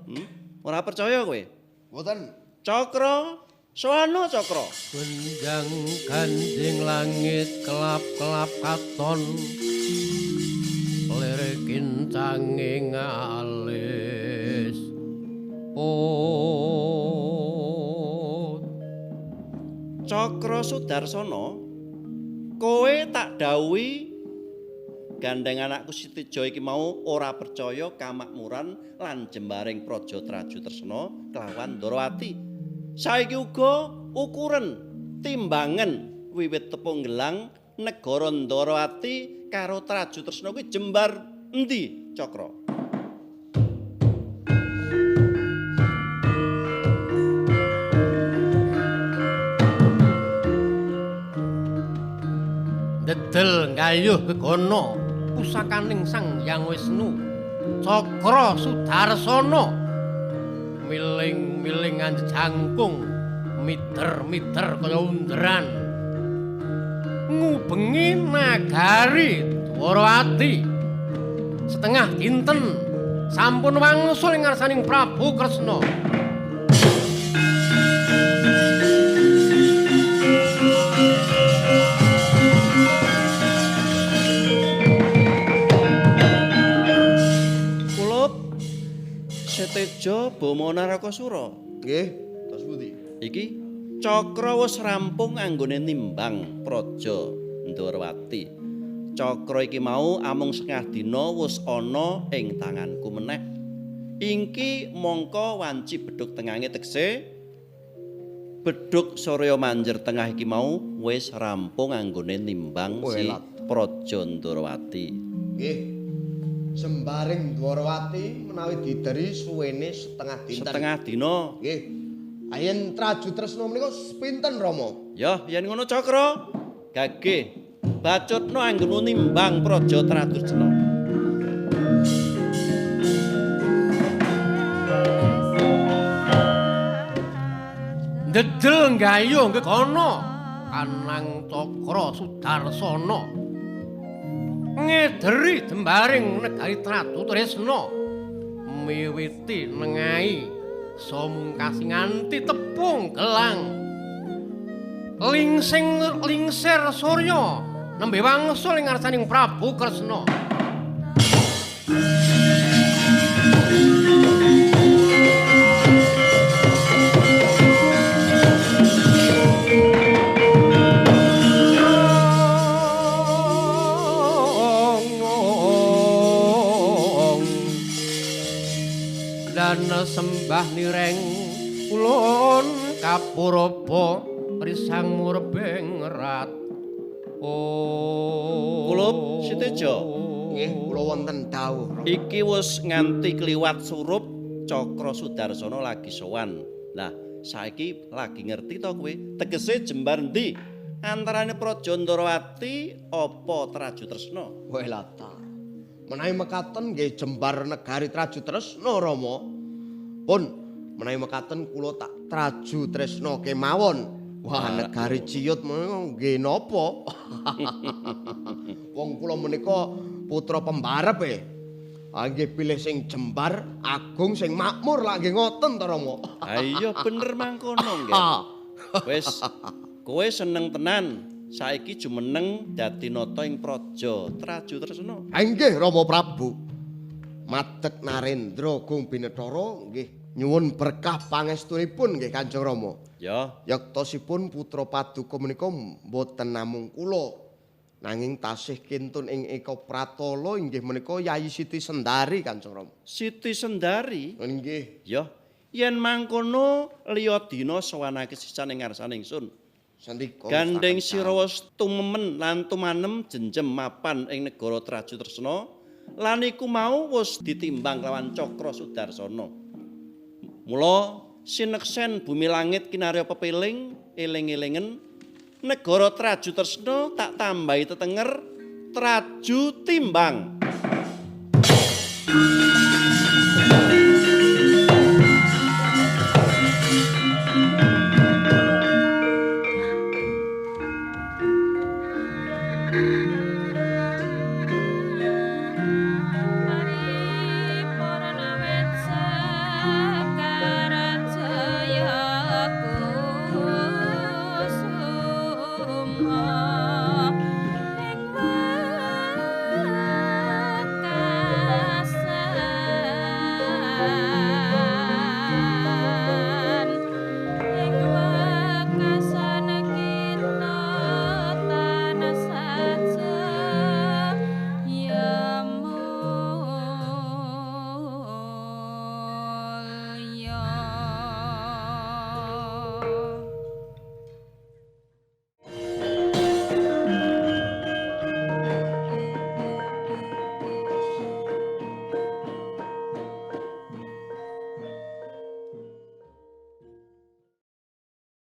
Ora percaya kowe? Mboten. Cakra, soano Cakra. Gendang ganding langit kelap-kelap katon. Lere kincange ngalis. Oh. Cakra Sudarsana, kowe tak dawuhi gandeng anakku Siteja iki mau ora percaya kamakmuran lan jembaring praja Trajutresna kelawan Ndorowati. Saiki uga ukuran timbangan wiwit tepung gelang negara Ndorowati karo Trajutresna kuwi jembar endi, Cakra? Dedel gayuh gegono pusakaning Sang Hyang Wisnu Cakra Sudarsana miling-miling jangkung mider-mider kaya underan ngubengi nagari Dwarawati. Setengah dinten sampun wangsul ing ngarsaning Prabu Kresna. Seteja Bama Narakasura. Nggih, terus pundi? Iki Cakra wis rampung anggone nimbang praja Ndorowati. Cakra iki mau amung setengah dina wis ana ing tanganku meneh. Ingki mongko wanci bedhug tengange tegese bedhug Surya Manjer tengah iki mau wis rampung anggone nimbang si praja Ndorowati. Nggih. Sembaring Dwarawati menawi dideri suwene setengah dinten. Setengah dina. Nggih. Yen Trajutresna menika pinten, Rama? Ya, yen ngono Cakra, gageh bacutno anggonmu nimbang praja Trajutresna. Dedel gayuh gegono kanang Cakra Sudarsana. Ngederi jembaring negari Trajutresna miwiti nengahi samungkasi nganti tepung gelang lingsing lingsir surya nembe wangsul ing ngarsaning Prabu Kresna. Sembah nireng ulun kapuraba risang murbeng rat. Oh, kula Siteja. Nggih, kula wonten dawuh. Iki wis nganti kliwat surup Cakra Sudarsana lagi sowan. Lah, saiki lagi ngerti to kowe? Tegese jembar endi antarane Praja Ndorowati apa Trajutresna? Wah lata. Menawi mekaten nggih jembar negari Trajutresna, Rama. Pun menawi mekaten kula tak Trajutresna kemawon. Wah, negari Ciyut menika nggih napa? Wong kula menika putra pembarep e. Ah nggih pilih sing jembar, agung sing makmur lak nggih ngoten to Rama. Ha iya bener mangkono nggih. Wis kowe seneng tenan. Saiki jumeneng dadi nata ing praja Traju Tresna. Ha nggih Rama Prabu. Madeg Narendra Gung Binethara nggih nyuwun berkah pangestunipun nggih Kanjeng Rama. Ya. Yektosipun putra paduka menika mboten namung kula. Nanging tasih kintun ing Eka Pratala inggih menika Yayi Siti Sendari Kanjeng Rama. Siti Sendari? Nggih. Ya, yen mangkono liya dina sowanake sisan ing ngarsane ingsun. Sandika. Gandeng sira wis tumemen lan tumanem jenjem mapan ing negara Traju Tresna lan iku mau wis ditimbang lawan Cakra Sudarsana. Mula sineksen bumi langit kinarya pepeling eling-elingen negara Traju Tresna tak tambahi tetenger Traju Timbang.